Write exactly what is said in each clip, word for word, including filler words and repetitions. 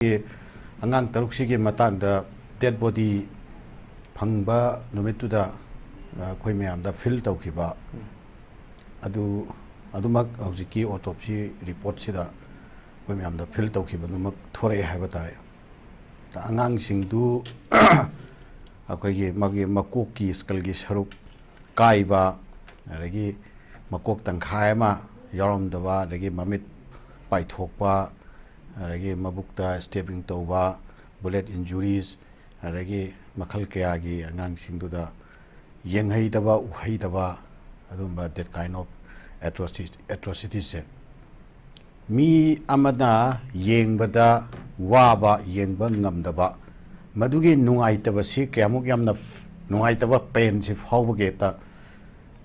ꯑꯉꯥꯡ ꯇꯔꯨꯛꯁꯤꯒꯤ ꯃꯇꯥꯡꯗ date body ꯐꯪꯕ ꯅꯨꯃꯤꯠꯇꯨꯗ ꯑꯩꯈꯣꯏ ꯃꯌꯥꯝꯗ ꯐꯤꯜ ꯇꯧꯈꯤꯕ ꯑꯗꯨ, ꯑꯗꯨꯃꯛ ꯍꯧꯖꯤꯛꯀꯤ ꯑꯣꯇꯣꯞꯁꯤ ꯔꯤꯄꯣꯔꯠꯁꯤꯗ ꯑꯩꯈꯣꯏ ꯃꯌꯥꯝꯗ ꯐꯤꯜ ꯇꯧꯈꯤꯕꯗꯨꯃꯛ ꯊꯣꯔꯛꯑꯦ ꯍꯥꯏꯕ ꯇꯥꯔꯦ꯫ ꯑꯉꯥꯡꯁꯤꯡꯗꯨ ꯑꯩꯈꯣꯏꯒꯤ ꯃꯥꯒꯤ ꯃꯀꯣꯛꯀꯤ ꯁ꯭ꯀꯜꯒꯤ ꯁꯔꯨꯛ ꯀꯥꯏꯕ, ꯑꯗꯒꯤ ꯃꯀꯣꯛ ꯇꯪꯈꯥꯏ ꯑꯃ ꯌꯥꯎꯔꯝꯗꯕ, ꯑꯗꯒꯤ ꯃꯃꯤꯠ ꯄꯥꯏꯊꯣꯛꯄ, ꯑꯗꯒꯤ ꯃꯕꯨꯛꯇ ꯁ꯭ꯇꯦꯕꯤꯡ ꯇꯧꯕ, ꯕꯨꯂꯦꯠ ꯏꯟꯖꯨꯔꯤꯁ, ꯑꯗꯒꯤ ꯃꯈꯜ ꯀꯌꯥꯒꯤ ꯑꯉꯥꯡꯁꯤꯡꯗꯨꯗ ꯌꯦꯡꯍꯩꯗꯕ, ꯎꯍꯩꯗꯕ ꯑꯗꯨꯝꯕ that kind of atrocity, atrocitiesꯁꯦ ꯃꯤ ꯑꯃꯅ ꯌꯦꯡꯕꯗ ꯋꯥꯕ, ꯌꯦꯡꯕ ꯉꯝꯗꯕ, ꯃꯗꯨꯒꯤ ꯅꯨꯡꯉꯥꯏꯇꯕꯁꯤ ꯀꯌꯥꯃꯨꯛ ꯌꯥꯝꯅ ꯐ-, ꯅꯨꯡꯉꯥꯏꯇꯕ ꯄꯦꯟꯁꯤ ꯐꯥꯎꯕꯒꯤ ꯍꯦꯛꯇ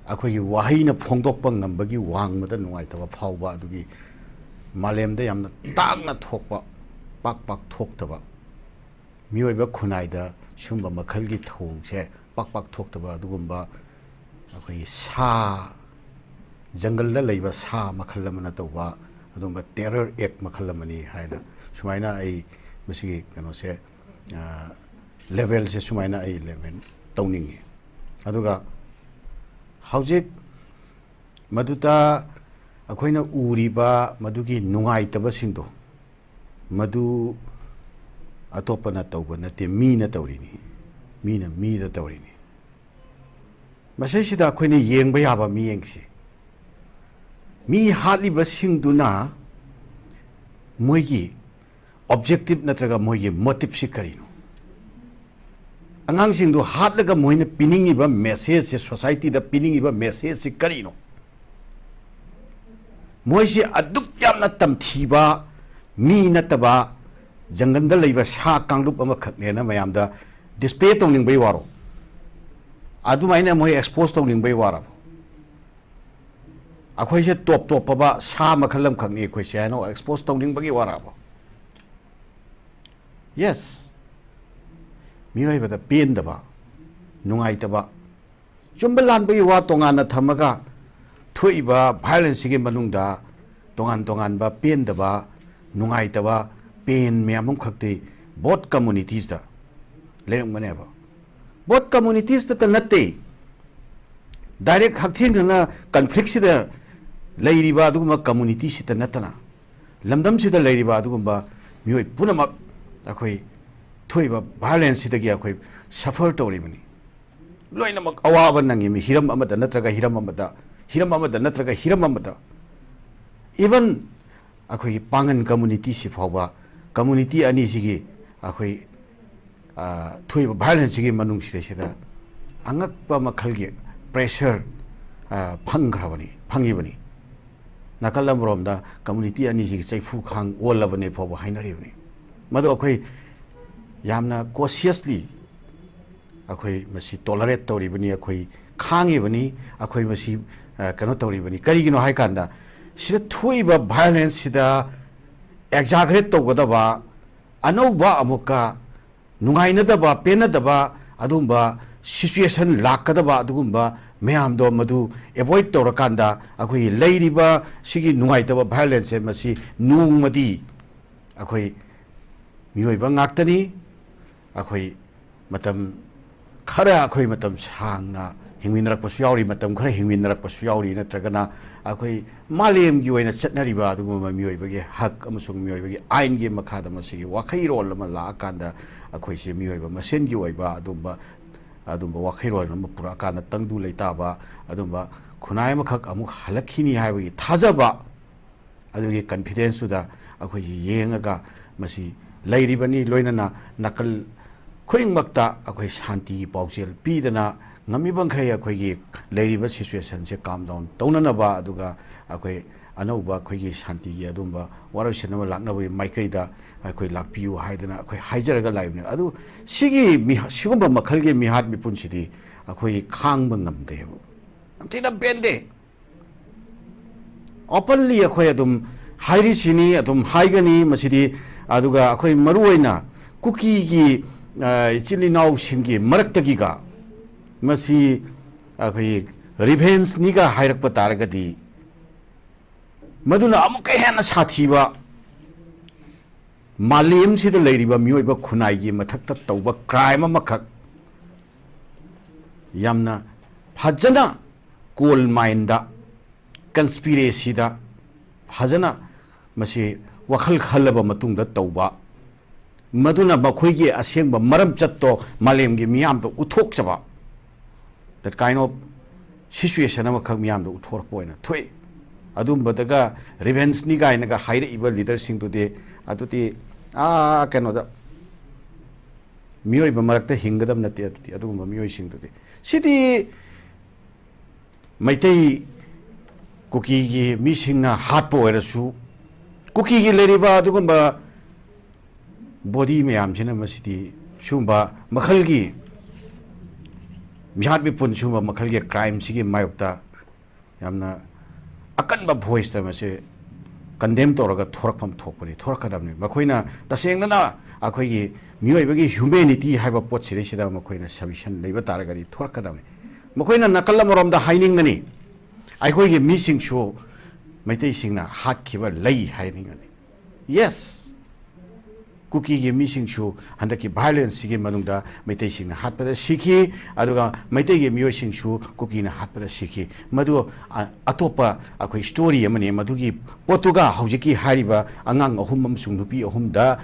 ꯑꯩꯈꯣꯏꯒꯤ ꯋꯥꯍꯩꯅ ꯐꯣꯡꯗꯣꯛꯄ ꯉꯝꯕꯒꯤ ꯋꯥꯡꯃꯗ ꯅꯨꯡꯉꯥꯏꯇꯕ ꯐꯥꯎꯕ ꯑꯗꯨꯒꯤ ꯃꯥꯂꯦꯝꯗ ꯌꯥꯝꯅ ꯇꯥꯡꯅ ꯊꯣꯛꯄ, ꯄꯥꯛ ꯄꯥꯛ ꯊꯣꯛꯇꯕ, ꯃꯤꯑꯣꯏꯕ ꯈꯨꯟꯅꯥꯏꯗ ꯁꯤꯒꯨꯝꯕ ꯃꯈꯜꯒꯤ ꯊꯧꯑꯣꯡꯁꯦ ꯄꯥꯛ ꯄꯥꯛ ꯊꯣꯛꯇꯕ ꯑꯗꯨꯒꯨꯝꯕ ꯑꯩꯈꯣꯏꯒꯤ ꯁꯥ, ꯖꯪꯒꯜꯗ ꯂꯩꯕ ꯁꯥ ꯃꯈꯜ ꯑꯃꯅ ꯇꯧꯕ ꯑꯗꯨꯒꯨꯝꯕ terror act ꯃꯈꯜ ꯑꯃꯅꯤ ꯍꯥꯏꯅ ꯁꯨꯃꯥꯏꯅ ꯑꯩ ꯃꯁꯤꯒꯤ ꯀꯩꯅꯣꯁꯦ, ꯑ, ꯂꯦꯕꯦꯜꯁꯦ ꯁꯨꯃꯥꯏꯅ ꯑꯩ ꯂꯦꯕꯦꯜ ꯇꯧꯅꯤꯡꯉꯤ꯫ ꯑꯗꯨꯒ ꯍꯧꯖꯤꯛ ꯃꯗꯨꯗ ꯑꯩꯈꯣꯏꯅ ꯎꯔꯤꯕ ꯃꯗꯨꯒꯤ ꯅꯨꯡꯉꯥꯏꯇꯕꯁꯤꯡꯗꯣ, ꯃꯗꯨ ꯑꯇꯣꯞꯄꯅ ꯇꯧꯕ ꯅꯠꯇꯦ, ꯃꯤꯅ ꯇꯧꯔꯤꯅꯤ, ꯃꯤꯅ ꯃꯤꯗ ꯇꯧꯔꯤꯅꯤ꯫ ꯃꯁꯤꯁꯤꯗ ꯑꯩꯈꯣꯏꯅ ꯌꯦꯡꯕ ꯌꯥꯕ ꯃꯤꯠꯌꯦꯡꯁꯤ, ꯃꯤ ꯍꯥꯠꯂꯤꯕꯁꯤꯡꯗꯨꯅ ꯃꯣꯏꯒꯤ objective ꯅꯠꯇ꯭ꯔꯒ ꯃꯣꯏꯒꯤ motiveꯁꯤ ꯀꯔꯤꯅꯣ? ꯑꯉꯥꯡꯁꯤꯡꯗꯨ ꯍꯥꯠꯂꯒ ꯃꯣꯏꯅ ꯄꯤꯅꯤꯡꯉꯤꯕ messageꯁꯦ, societyꯗ ꯄꯤꯅꯤꯡꯉꯤꯕ messageꯁꯤ ꯀꯔꯤꯅꯣ? ꯃꯣꯏꯁꯤ ꯑꯗꯨꯛ ꯌꯥꯝꯅ ꯇꯝꯊꯤꯕ ꯃꯤ ꯅꯠꯇꯕ ꯖꯪꯒꯜꯗ ꯂꯩꯕ ꯁꯥ ꯀꯥꯡꯂꯨꯞ ꯑꯃꯈꯛꯅꯦꯅ ꯃꯌꯥꯝꯗ display ꯇꯧꯅꯤꯡꯕꯩ ꯋꯥꯔꯣ? ꯑꯗꯨꯃꯥꯏꯅ ꯃꯣꯏ expose ꯇꯧꯅꯤꯡꯕꯩ ꯋꯥꯔꯕ? ꯑꯩꯈꯣꯏꯁꯦ ꯇꯣꯞ ꯇꯣꯞꯄꯕ ꯁꯥ ꯃꯈꯜ ꯑꯃꯈꯛꯅꯤ ꯑꯩꯈꯣꯏꯁꯦ ꯍꯥꯏꯅ expose ꯇꯧꯅꯤꯡꯕꯒꯤ ꯋꯥꯔꯕ? Yes, ꯃꯤꯑꯣꯏꯕꯗ ꯄꯦꯟꯗꯕ, ꯅꯨꯡꯉꯥꯏꯇꯕ, ꯆꯨꯝꯕ ꯂꯥꯟꯕꯒꯤ ꯋꯥ ꯇꯣꯉꯥꯟꯅ ꯊꯝꯃꯒ, ꯊꯣꯛꯏꯕ violenceꯁꯤꯒꯤ ꯃꯅꯨꯡꯗ ꯇꯣꯉꯥꯟ ꯇꯣꯉꯥꯟꯕ ꯄꯦꯟꯗꯕ, ꯅꯨꯡꯉꯥꯏꯇꯕ pain ꯃꯌꯥꯝ ꯑꯃꯈꯛꯇꯤ both communitiesꯇ ꯂꯩꯔꯝꯒꯅꯦꯕ꯫ Both communitiesꯇꯇ ꯅꯠꯇꯦ, direct ꯍꯛꯊꯦꯡꯅꯅ conflictꯁꯤꯗ ꯂꯩꯔꯤꯕ ꯑꯗꯨꯒꯨꯝꯕ communityꯁꯤꯗ ꯅꯠꯇꯅ, ꯂꯝꯗꯝꯁꯤꯗ ꯂꯩꯔꯤꯕ ꯑꯗꯨꯒꯨꯝꯕ ꯃꯤꯑꯣꯏ ꯄꯨꯝꯅꯃꯛ ꯑꯩꯈꯣꯏ ꯊꯣꯛꯏꯕ violenceꯁꯤꯗꯒꯤ ꯑꯩꯈꯣꯏ suffer ꯇꯧꯔꯤꯕꯅꯤ꯫ ꯂꯣꯏꯅꯃꯛ ꯑꯋꯥꯕ ꯅꯪꯉꯤꯃꯤ, ꯍꯤꯔꯝ ꯑꯃꯗ ꯅꯠꯇ꯭ꯔꯒ ꯍꯤꯔꯝ ꯑꯃꯗ, ꯍꯤꯔꯝ ꯑꯃꯗ ꯅꯠꯇ꯭ꯔꯒ ꯍꯤꯔꯝ ꯑꯃꯗ꯫ Even ꯑꯩꯈꯣꯏꯒꯤ ꯄꯥꯉꯟ communityꯁꯤ ꯐꯥꯎꯕ, community ꯑꯅꯤꯁꯤꯒꯤ ꯑꯩꯈꯣꯏ, ꯑ, ꯊꯣꯛꯏꯕ violenceꯁꯤꯒꯤ ꯃꯅꯨꯡꯁꯤꯗꯩꯁꯤꯗ ꯑꯉꯛꯄ ꯃꯈꯜꯒꯤ pressure, ꯑ, ꯐꯪꯈ꯭ꯔꯕꯅꯤ, ꯐꯪꯉꯤꯕꯅꯤ꯫ ꯅꯥꯀꯜ ꯑꯃꯔꯣꯝꯗ community ꯑꯅꯤꯁꯤꯒꯤ ꯆꯩꯐꯨ ꯈꯥꯡ ꯑꯣꯜꯂꯕꯅꯦ ꯐꯥꯎꯕ ꯍꯥꯏꯅꯔꯤꯕꯅꯤ꯫ ꯃꯗꯨ ꯑꯩꯈꯣꯏ ꯌꯥꯝꯅ cautiously ꯑꯩꯈꯣꯏ ꯃꯁꯤ tolerate ꯇꯧꯔꯤꯕꯅꯤ, ꯑꯩꯈꯣꯏ ꯈꯥꯡꯉꯤꯕꯅꯤ, ꯑꯩꯈꯣꯏ ꯃꯁꯤ, ꯑ, ꯀꯩꯅꯣ ꯇꯧꯔꯤꯕꯅꯤ꯫ ꯀꯔꯤꯒꯤꯅꯣ ꯍꯥꯏ ꯀꯥꯟꯗ, ꯁꯤꯗ ꯊꯣꯛꯏꯕ violenceꯁꯤꯗ exaggerate ꯇꯧꯒꯗꯕ, ꯑꯅꯧꯕ ꯑꯃꯨꯛꯀ ꯅꯨꯡꯉꯥꯏꯅꯗꯕ, ꯄꯦꯟꯅꯗꯕ ꯑꯗꯨꯒꯨꯝꯕ situation ꯂꯥꯛꯀꯗꯕ ꯑꯗꯨꯒꯨꯝꯕ ꯃꯌꯥꯝꯗꯣ ꯃꯗꯨ avoid ꯇꯧꯔꯀꯥꯟꯗ, ꯑꯩꯈꯣꯏꯒꯤ ꯂꯩꯔꯤꯕ ꯁꯤꯒꯤ ꯅꯨꯡꯉꯥꯏꯇꯕ violenceꯁꯦ ꯃꯁꯤ ꯅꯣꯡꯃꯗꯤ ꯑꯩꯈꯣꯏ ꯃꯤꯑꯣꯏꯕ ꯉꯥꯛꯇꯅꯤ꯫ ꯑꯩꯈꯣꯏ ꯃꯇꯝ ꯈꯔ, ꯑꯩꯈꯣꯏ ꯃꯇꯝ ꯁꯥꯡꯅ ꯍꯤꯡꯃꯤꯟꯅꯔꯛꯄꯁꯨ ꯌꯥꯎꯔꯤ, ꯃꯇꯝ ꯈꯔ ꯍꯤꯡꯃꯤꯟꯅꯔꯛꯄꯁꯨ ꯌꯥꯎꯔꯤ, ꯅꯠꯇ꯭ꯔꯒꯅ ꯑꯩꯈꯣꯏ ꯃꯥꯂꯦꯝꯒꯤ ꯑꯣꯏꯅ ꯆꯠꯅꯔꯤꯕ ꯑꯗꯨꯒꯨꯝꯕ ꯃꯤꯑꯣꯏꯕꯒꯤ ꯍꯛ ꯑꯃꯁꯨꯡ ꯃꯤꯑꯣꯏꯕꯒꯤ ꯑꯥꯏꯟꯒꯤ ꯃꯈꯥꯗ ꯃꯁꯤꯒꯤ ꯋꯥꯈꯩꯔꯣꯜ ꯑꯃ ꯂꯥꯛꯑꯀꯥꯟꯗ, ꯑꯩꯈꯣꯏꯁꯦ ꯃꯤꯑꯣꯏꯕ ꯃꯁꯦꯟꯒꯤ ꯑꯣꯏꯕ ꯑꯗꯨꯝꯕ, ꯑꯗꯨꯝꯕ ꯋꯥꯈꯩꯔꯣꯜ ꯑꯃ ꯄꯨꯔꯛꯑꯀꯥꯟꯗ, ꯇꯪꯗꯨ ꯂꯩꯇꯥꯕ ꯑꯗꯨꯝꯕ ꯈꯨꯟꯅꯥꯏ ꯑꯃꯈꯛ ꯑꯃꯨꯛ ꯍꯜꯂꯛꯈꯤꯅꯤ ꯍꯥꯏꯕꯒꯤ ꯊꯥꯖꯕ, ꯑꯗꯨꯒꯤ confidenceꯇꯨꯗ ꯑꯩꯈꯣꯏꯁꯤ ꯌꯦꯡꯉꯒ ꯃꯁꯤ ꯂꯩꯔꯤꯕꯅꯤ꯫ ꯂꯣꯏꯅꯅ ꯅꯥꯀꯜ ꯈꯨꯗꯤꯡꯃꯛꯇ ꯑꯩꯈꯣꯏ ꯁꯥꯟꯇꯤꯒꯤ ꯄꯥꯎꯖꯦꯜ ꯄꯤꯗꯅ, ꯉꯝꯃꯤꯕꯃꯈꯩ ꯑꯩꯈꯣꯏꯒꯤ ꯂꯩꯔꯤꯕ situationꯁꯦ calm down ꯇꯧꯅꯅꯕ, ꯑꯗꯨꯒ ꯑꯩꯈꯣꯏ ꯑꯅꯧꯕ ꯑꯩꯈꯣꯏꯒꯤ ꯁꯥꯟꯇꯤꯒꯤ ꯑꯗꯨꯝꯕ ꯋꯥꯔꯣꯏꯁꯤꯟ ꯑꯃ ꯂꯥꯛꯅꯕꯒꯤ ꯃꯥꯏꯀꯩꯗ ꯑꯩꯈꯣꯏ ꯂꯥꯛꯄꯤꯌꯨ ꯍꯥꯏꯗꯅ ꯑꯩꯈꯣꯏ ꯍꯥꯏꯖꯔꯒ ꯂꯥꯛꯏꯕꯅꯤ꯫ ꯑꯗꯨ ꯁꯤꯒꯤ ꯃꯤ-, ꯁꯤꯒꯨꯝꯕ ꯃꯈꯜꯒꯤ ꯃꯤꯍꯥꯠ ꯃꯤꯄꯨꯟꯁꯤꯗꯤ ꯑꯩꯈꯣꯏ ꯈꯥꯡꯕ ꯉꯝꯗꯦꯕ, ꯌꯥꯝ ꯊꯤꯅ ꯄꯦꯟꯗꯦ꯫ Openly ꯑꯩꯈꯣꯏ ꯑꯗꯨꯝ ꯍꯥꯏꯔꯤꯁꯤꯅꯤ, ꯑꯗꯨꯝ ꯍꯥꯏꯒꯅꯤ ꯃꯁꯤꯗꯤ꯫ ꯑꯗꯨꯒ ꯑꯩꯈꯣꯏ ꯃꯔꯨꯑꯣꯏꯅ ꯀꯨꯀꯤꯒꯤ, ꯑ, ꯏꯆꯤꯜ ꯏꯅꯥꯎꯁꯤꯡꯒꯤ ꯃꯔꯛꯇꯒꯤꯒ ꯃꯁꯤ ꯑꯩꯈꯣꯏ revengeꯅꯤꯒ ꯍꯥꯏꯔꯛꯄ ꯇꯥꯔꯒꯗꯤ, ꯃꯗꯨꯅ ꯑꯃꯨꯛꯀ ꯍꯦꯟꯅ ꯁꯥꯊꯤꯕ ꯃꯥꯂꯦꯝꯁꯤꯗ ꯂꯩꯔꯤꯕ ꯃꯤꯑꯣꯏꯕ ꯈꯨꯟꯅꯥꯏꯒꯤ ꯃꯊꯛꯇ ꯇꯧꯕ crime ꯑꯃꯈꯛ ꯌꯥꯝꯅ ꯐꯖꯅ coal mineꯗ, conspiracyꯗ ꯐꯖꯅ ꯃꯁꯤ ꯋꯥꯈꯜ ꯈꯜꯂꯕ ꯃꯇꯨꯡꯗ ꯇꯧꯕ, ꯃꯗꯨꯅ ꯃꯈꯣꯏꯒꯤ ꯑꯁꯦꯡꯕ ꯃꯔꯝ ꯆꯠꯇꯣ ꯃꯥꯂꯦꯝꯒꯤ ꯃꯤꯌꯥꯝꯗ ꯎꯠꯊꯣꯛꯆꯕ, that kind of situation ꯑꯃꯈꯛ ꯃꯤꯌꯥꯝꯗ ꯎꯠꯊꯣꯔꯛꯄ ꯑꯣꯏꯅ ꯊꯣꯛꯏ꯫ ꯑꯗꯨꯝꯕꯗꯒ revengeꯅꯤ ꯀꯥꯏꯅꯒ ꯍꯥꯏꯔꯛꯏꯕ leaderꯁꯤꯡꯗꯨꯗꯤ, ꯑꯗꯨꯗꯤ ꯑꯥ ꯀꯩꯅꯣꯗ ꯃꯤꯑꯣꯏꯕ ꯃꯔꯛꯇ ꯍꯤꯡꯒꯗꯕ ꯅꯠꯇꯦ꯫ ꯑꯗꯨꯗꯤ ꯑꯗꯨꯒꯨꯝꯕ ꯃꯤꯑꯣꯏꯁꯤꯡꯗꯨꯗꯤ, ꯁꯤꯗꯤ ꯃꯩꯇꯩ ꯀꯨꯀꯤꯒꯤ ꯃꯤꯁꯤꯡꯅ ꯍꯥꯠꯄ ꯑꯣꯏꯔꯁꯨ, ꯀꯨꯀꯤꯒꯤ ꯂꯩꯔꯤꯕ ꯑꯗꯨꯒꯨꯝꯕ body ꯃꯌꯥꯝꯁꯤꯅ ꯃꯁꯤꯗꯤ ꯁꯤꯒꯨꯝꯕ ꯃꯈꯜꯒꯤ ꯃꯤꯍꯥꯠ ꯃꯤꯄꯨꯟ, ꯁꯤꯒꯨꯝꯕ ꯃꯈꯜꯒꯤ crimeꯁꯤꯒꯤ ꯃꯥꯌꯣꯛꯇ ꯌꯥꯝꯅ ꯑꯀꯟꯕ voiceꯇ ꯃꯁꯤ condemn ꯇꯧꯔꯒ ꯊꯣꯔꯛꯐꯝ ꯊꯣꯛꯄꯅꯤ, ꯊꯣꯔꯛꯀꯗꯕꯅꯤ꯫ ꯃꯈꯣꯏꯅ ꯇꯁꯦꯡꯅꯅ ꯑꯩꯈꯣꯏꯒꯤ ꯃꯤꯑꯣꯏꯕꯒꯤ humanity ꯍꯥꯏꯕ ꯄꯣꯠꯁꯤꯗꯩꯁꯤꯗ ꯃꯈꯣꯏꯅ submission ꯂꯩꯕ ꯇꯥꯔꯒꯗꯤ ꯊꯣꯔꯛꯀꯗꯕꯅꯤ꯫ ꯃꯈꯣꯏꯅ ꯅꯥꯀꯜ ꯑꯃꯔꯣꯝꯗ ꯍꯥꯏꯅꯤꯡꯒꯅꯤ, ꯑꯩꯈꯣꯏꯒꯤ ꯃꯤꯁꯤꯡꯁꯨ ꯃꯩꯇꯩꯁꯤꯡꯅ ꯍꯥꯠꯈꯤꯕ ꯂꯩ ꯍꯥꯏꯅꯤꯡꯒꯅꯤ꯫ Yes, ꯀꯨꯀꯤꯒꯤ ꯃꯤꯁꯤꯡꯁꯨ ꯍꯟꯗꯛꯀꯤ violenceꯁꯤꯒꯤ ꯃꯅꯨꯡꯗ ꯃꯩꯇꯩꯁꯤꯡꯅ ꯍꯥꯠꯄꯗ ꯁꯤꯈꯤ, ꯑꯗꯨꯒ ꯃꯩꯇꯩꯒꯤ ꯃꯤꯑꯣꯏꯁꯤꯡꯁꯨ ꯀꯨꯀꯤꯅ ꯍꯥꯠꯄꯗ ꯁꯤꯈꯤ꯫ ꯃꯗꯨ, ꯑ, ꯑꯇꯣꯞꯄ ꯑꯩꯈꯣꯏ story ꯑꯃꯅꯤ꯫ ꯃꯗꯨꯒꯤ ꯄꯣꯠꯇꯨꯒ ꯍꯧꯖꯤꯛꯀꯤ ꯍꯥꯏꯔꯤꯕ ꯑꯉꯥꯡ ꯑꯍꯨꯝ ꯑꯃꯁꯨꯡ ꯅꯨꯄꯤ ꯑꯍꯨꯝꯗ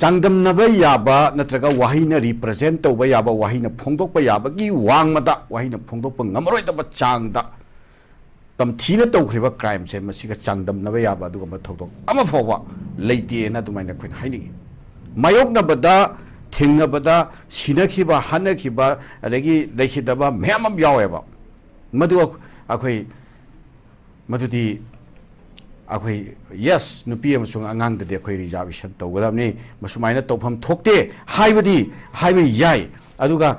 ꯆꯥꯡꯗꯝꯅꯕ ꯌꯥꯕ ꯅꯠꯇ꯭ꯔꯒ ꯋꯥꯍꯩꯅ represent ꯇꯧꯕ ꯌꯥꯕ, ꯋꯥꯍꯩꯅ ꯐꯣꯡꯗꯣꯛꯄ ꯌꯥꯕꯒꯤ ꯋꯥꯡꯃꯗ, ꯋꯥꯍꯩꯅ ꯐꯣꯡꯗꯣꯛꯄ ꯉꯝꯃꯔꯣꯏꯗꯕ ꯆꯥꯡꯗ ꯇꯝꯊꯤꯅ ꯇꯧꯈ꯭ꯔꯤꯕ crimeꯁꯦ ꯃꯁꯤꯒ ꯆꯥꯡꯗꯝꯅꯕ ꯌꯥꯕ ꯑꯗꯨꯒꯨꯝꯕ ꯊꯧꯗꯣꯛ ꯑꯃ ꯐꯥꯎꯕ ꯂꯩꯇꯦꯅ ꯑꯗꯨꯃꯥꯏꯅ ꯑꯩꯈꯣꯏꯅ ꯍꯥꯏꯅꯤꯡꯉꯤ꯫ ꯃꯥꯌꯣꯛꯅꯕꯗ, ꯊꯦꯡꯅꯕꯗ, ꯁꯤꯅꯈꯤꯕ, ꯍꯥꯠꯅꯈꯤꯕ, ꯑꯗꯒꯤ ꯂꯩꯈꯤꯗꯕ ꯃꯌꯥꯝ ꯑꯃ ꯌꯥꯎꯋꯦꯕ꯫ ꯃꯗꯨ ꯑꯩꯈꯣꯏ, ꯃꯗꯨꯗꯤ ꯑꯩꯈꯣꯏ, yes, ꯅꯨꯄꯤ ꯑꯃꯁꯨꯡ ꯑꯉꯥꯡꯗꯗꯤ ꯑꯩꯈꯣꯏ reservation ꯇꯧꯒꯗꯕꯅꯤ, ꯃꯁꯨꯃꯥꯏꯅ ꯇꯧꯐꯝ ꯊꯣꯛꯇꯦ ꯍꯥꯏꯕꯗꯤ ꯍꯥꯏꯕ ꯌꯥꯏ꯫ ꯑꯗꯨꯒ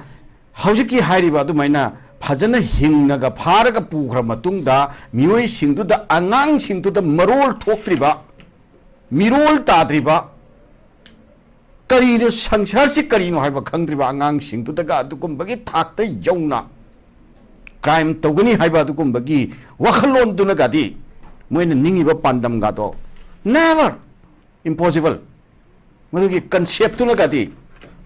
ꯍꯧꯖꯤꯛꯀꯤ ꯍꯥꯏꯔꯤꯕ ꯑꯗꯨꯃꯥꯏꯅ ꯐꯖꯅ ꯍꯤꯡꯅꯒ ꯐꯥꯔꯒ ꯄꯨꯈ꯭ꯔ ꯃꯇꯨꯡꯗ ꯃꯤꯑꯣꯏꯁꯤꯡꯗꯨꯗ, ꯑꯉꯥꯡꯁꯤꯡꯗꯨꯗ ꯃꯔꯣꯜ ꯊꯣꯛꯇ꯭ꯔꯤꯕ, ꯃꯤꯔꯣꯜ ꯇꯥꯗ꯭ꯔꯤꯕ, ꯀꯔꯤꯅꯣ ꯁꯪꯁꯥꯔꯁꯤ ꯀꯔꯤꯅꯣ ꯍꯥꯏꯕ ꯈꯪꯗ꯭ꯔꯤꯕ ꯑꯉꯥꯡꯁꯤꯡꯗꯨꯗꯒ ꯑꯗꯨꯒꯨꯝꯕꯒꯤ ꯊꯥꯛꯇ ꯌꯧꯅ crime ꯇꯧꯒꯅꯤ ꯍꯥꯏꯕ ꯑꯗꯨꯒꯨꯝꯕꯒꯤ ꯋꯥꯈꯜꯂꯣꯟꯗꯨꯅꯒꯗꯤ ꯃꯣꯏꯅ ꯅꯤꯡꯉꯤꯕ ꯄꯥꯟꯗꯝꯒꯗꯣ Never. Impossible. ꯃꯗꯨꯒꯤ concept ꯇꯨꯅꯒꯗꯤ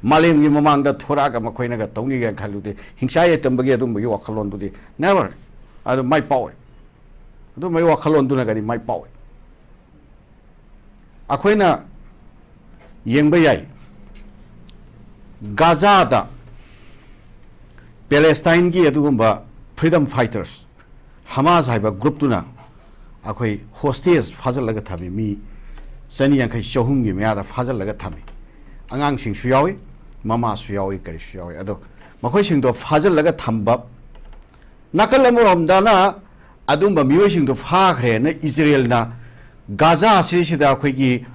ꯃꯥꯂꯦꯝꯒꯤ ꯃꯃꯥꯡꯗ ꯊꯣꯔꯛꯑꯒ ꯃꯈꯣꯏꯅꯒ ꯇꯧꯅꯤꯒ ꯈꯜꯂꯨꯗꯦ꯫ ꯍꯤꯡꯆꯥ ꯌꯥꯏꯇꯝꯕꯒꯤ ꯑꯗꯨꯝꯕꯒꯤ ꯋꯥꯈꯜꯂꯣꯟꯗꯨꯗꯤ never꯫ ꯑꯗꯨ ꯃꯥꯏ ꯄꯥꯛꯑꯣꯏ꯫ ꯑꯗꯨꯝꯕꯒꯤ ꯋꯥꯈꯜꯂꯣꯟꯗꯨꯅꯒꯗꯤ ꯃꯥꯏ ꯄꯥꯛꯑꯣꯏ꯫ ꯑꯩꯈꯣꯏꯅ ꯌꯦꯡꯕ ꯌꯥꯏ, ꯒꯥꯖꯥꯗ ꯄꯦꯂꯦꯁꯇꯥꯏꯟꯒꯤ ꯑꯗꯨꯒꯨꯝꯕ freedom fighters, ꯍꯃꯥꯁ ꯍꯥꯏꯕ group ꯇꯨꯅ ꯑꯩꯈꯣꯏ hostage ꯐꯥꯖꯤꯜꯂꯒ ꯊꯝꯃꯤ, ꯃꯤ ꯆꯅꯤ ꯌꯥꯡꯈꯩ, ꯆꯍꯨꯝꯒꯤ ꯃꯌꯥꯗ ꯐꯥꯖꯤꯜꯂꯒ ꯊꯝꯃꯤ꯫ ꯑꯉꯥꯡꯁꯤꯡꯁꯨ ꯌꯥꯎꯏ, ꯃꯃꯥꯁꯨ ꯌꯥꯎꯏ, ꯀꯔꯤꯁꯨ ꯌꯥꯎꯏ꯫ ꯑꯗꯣ ꯃꯈꯣꯏꯁꯤꯡꯗꯣ ꯐꯥꯖꯤꯜꯂꯒ ꯊꯝꯕ ꯅꯥꯀꯜ ꯑꯃꯔꯣꯝꯗꯅ ꯑꯗꯨꯝꯕ ꯃꯤꯑꯣꯏꯁꯤꯡꯗꯣ ꯐꯥꯈ꯭ꯔꯦꯅ ꯏꯖꯔꯦꯜꯅ ꯒꯥꯖꯥ ꯑꯁꯤꯁꯤꯗ ꯑꯩꯈꯣꯏꯒꯤ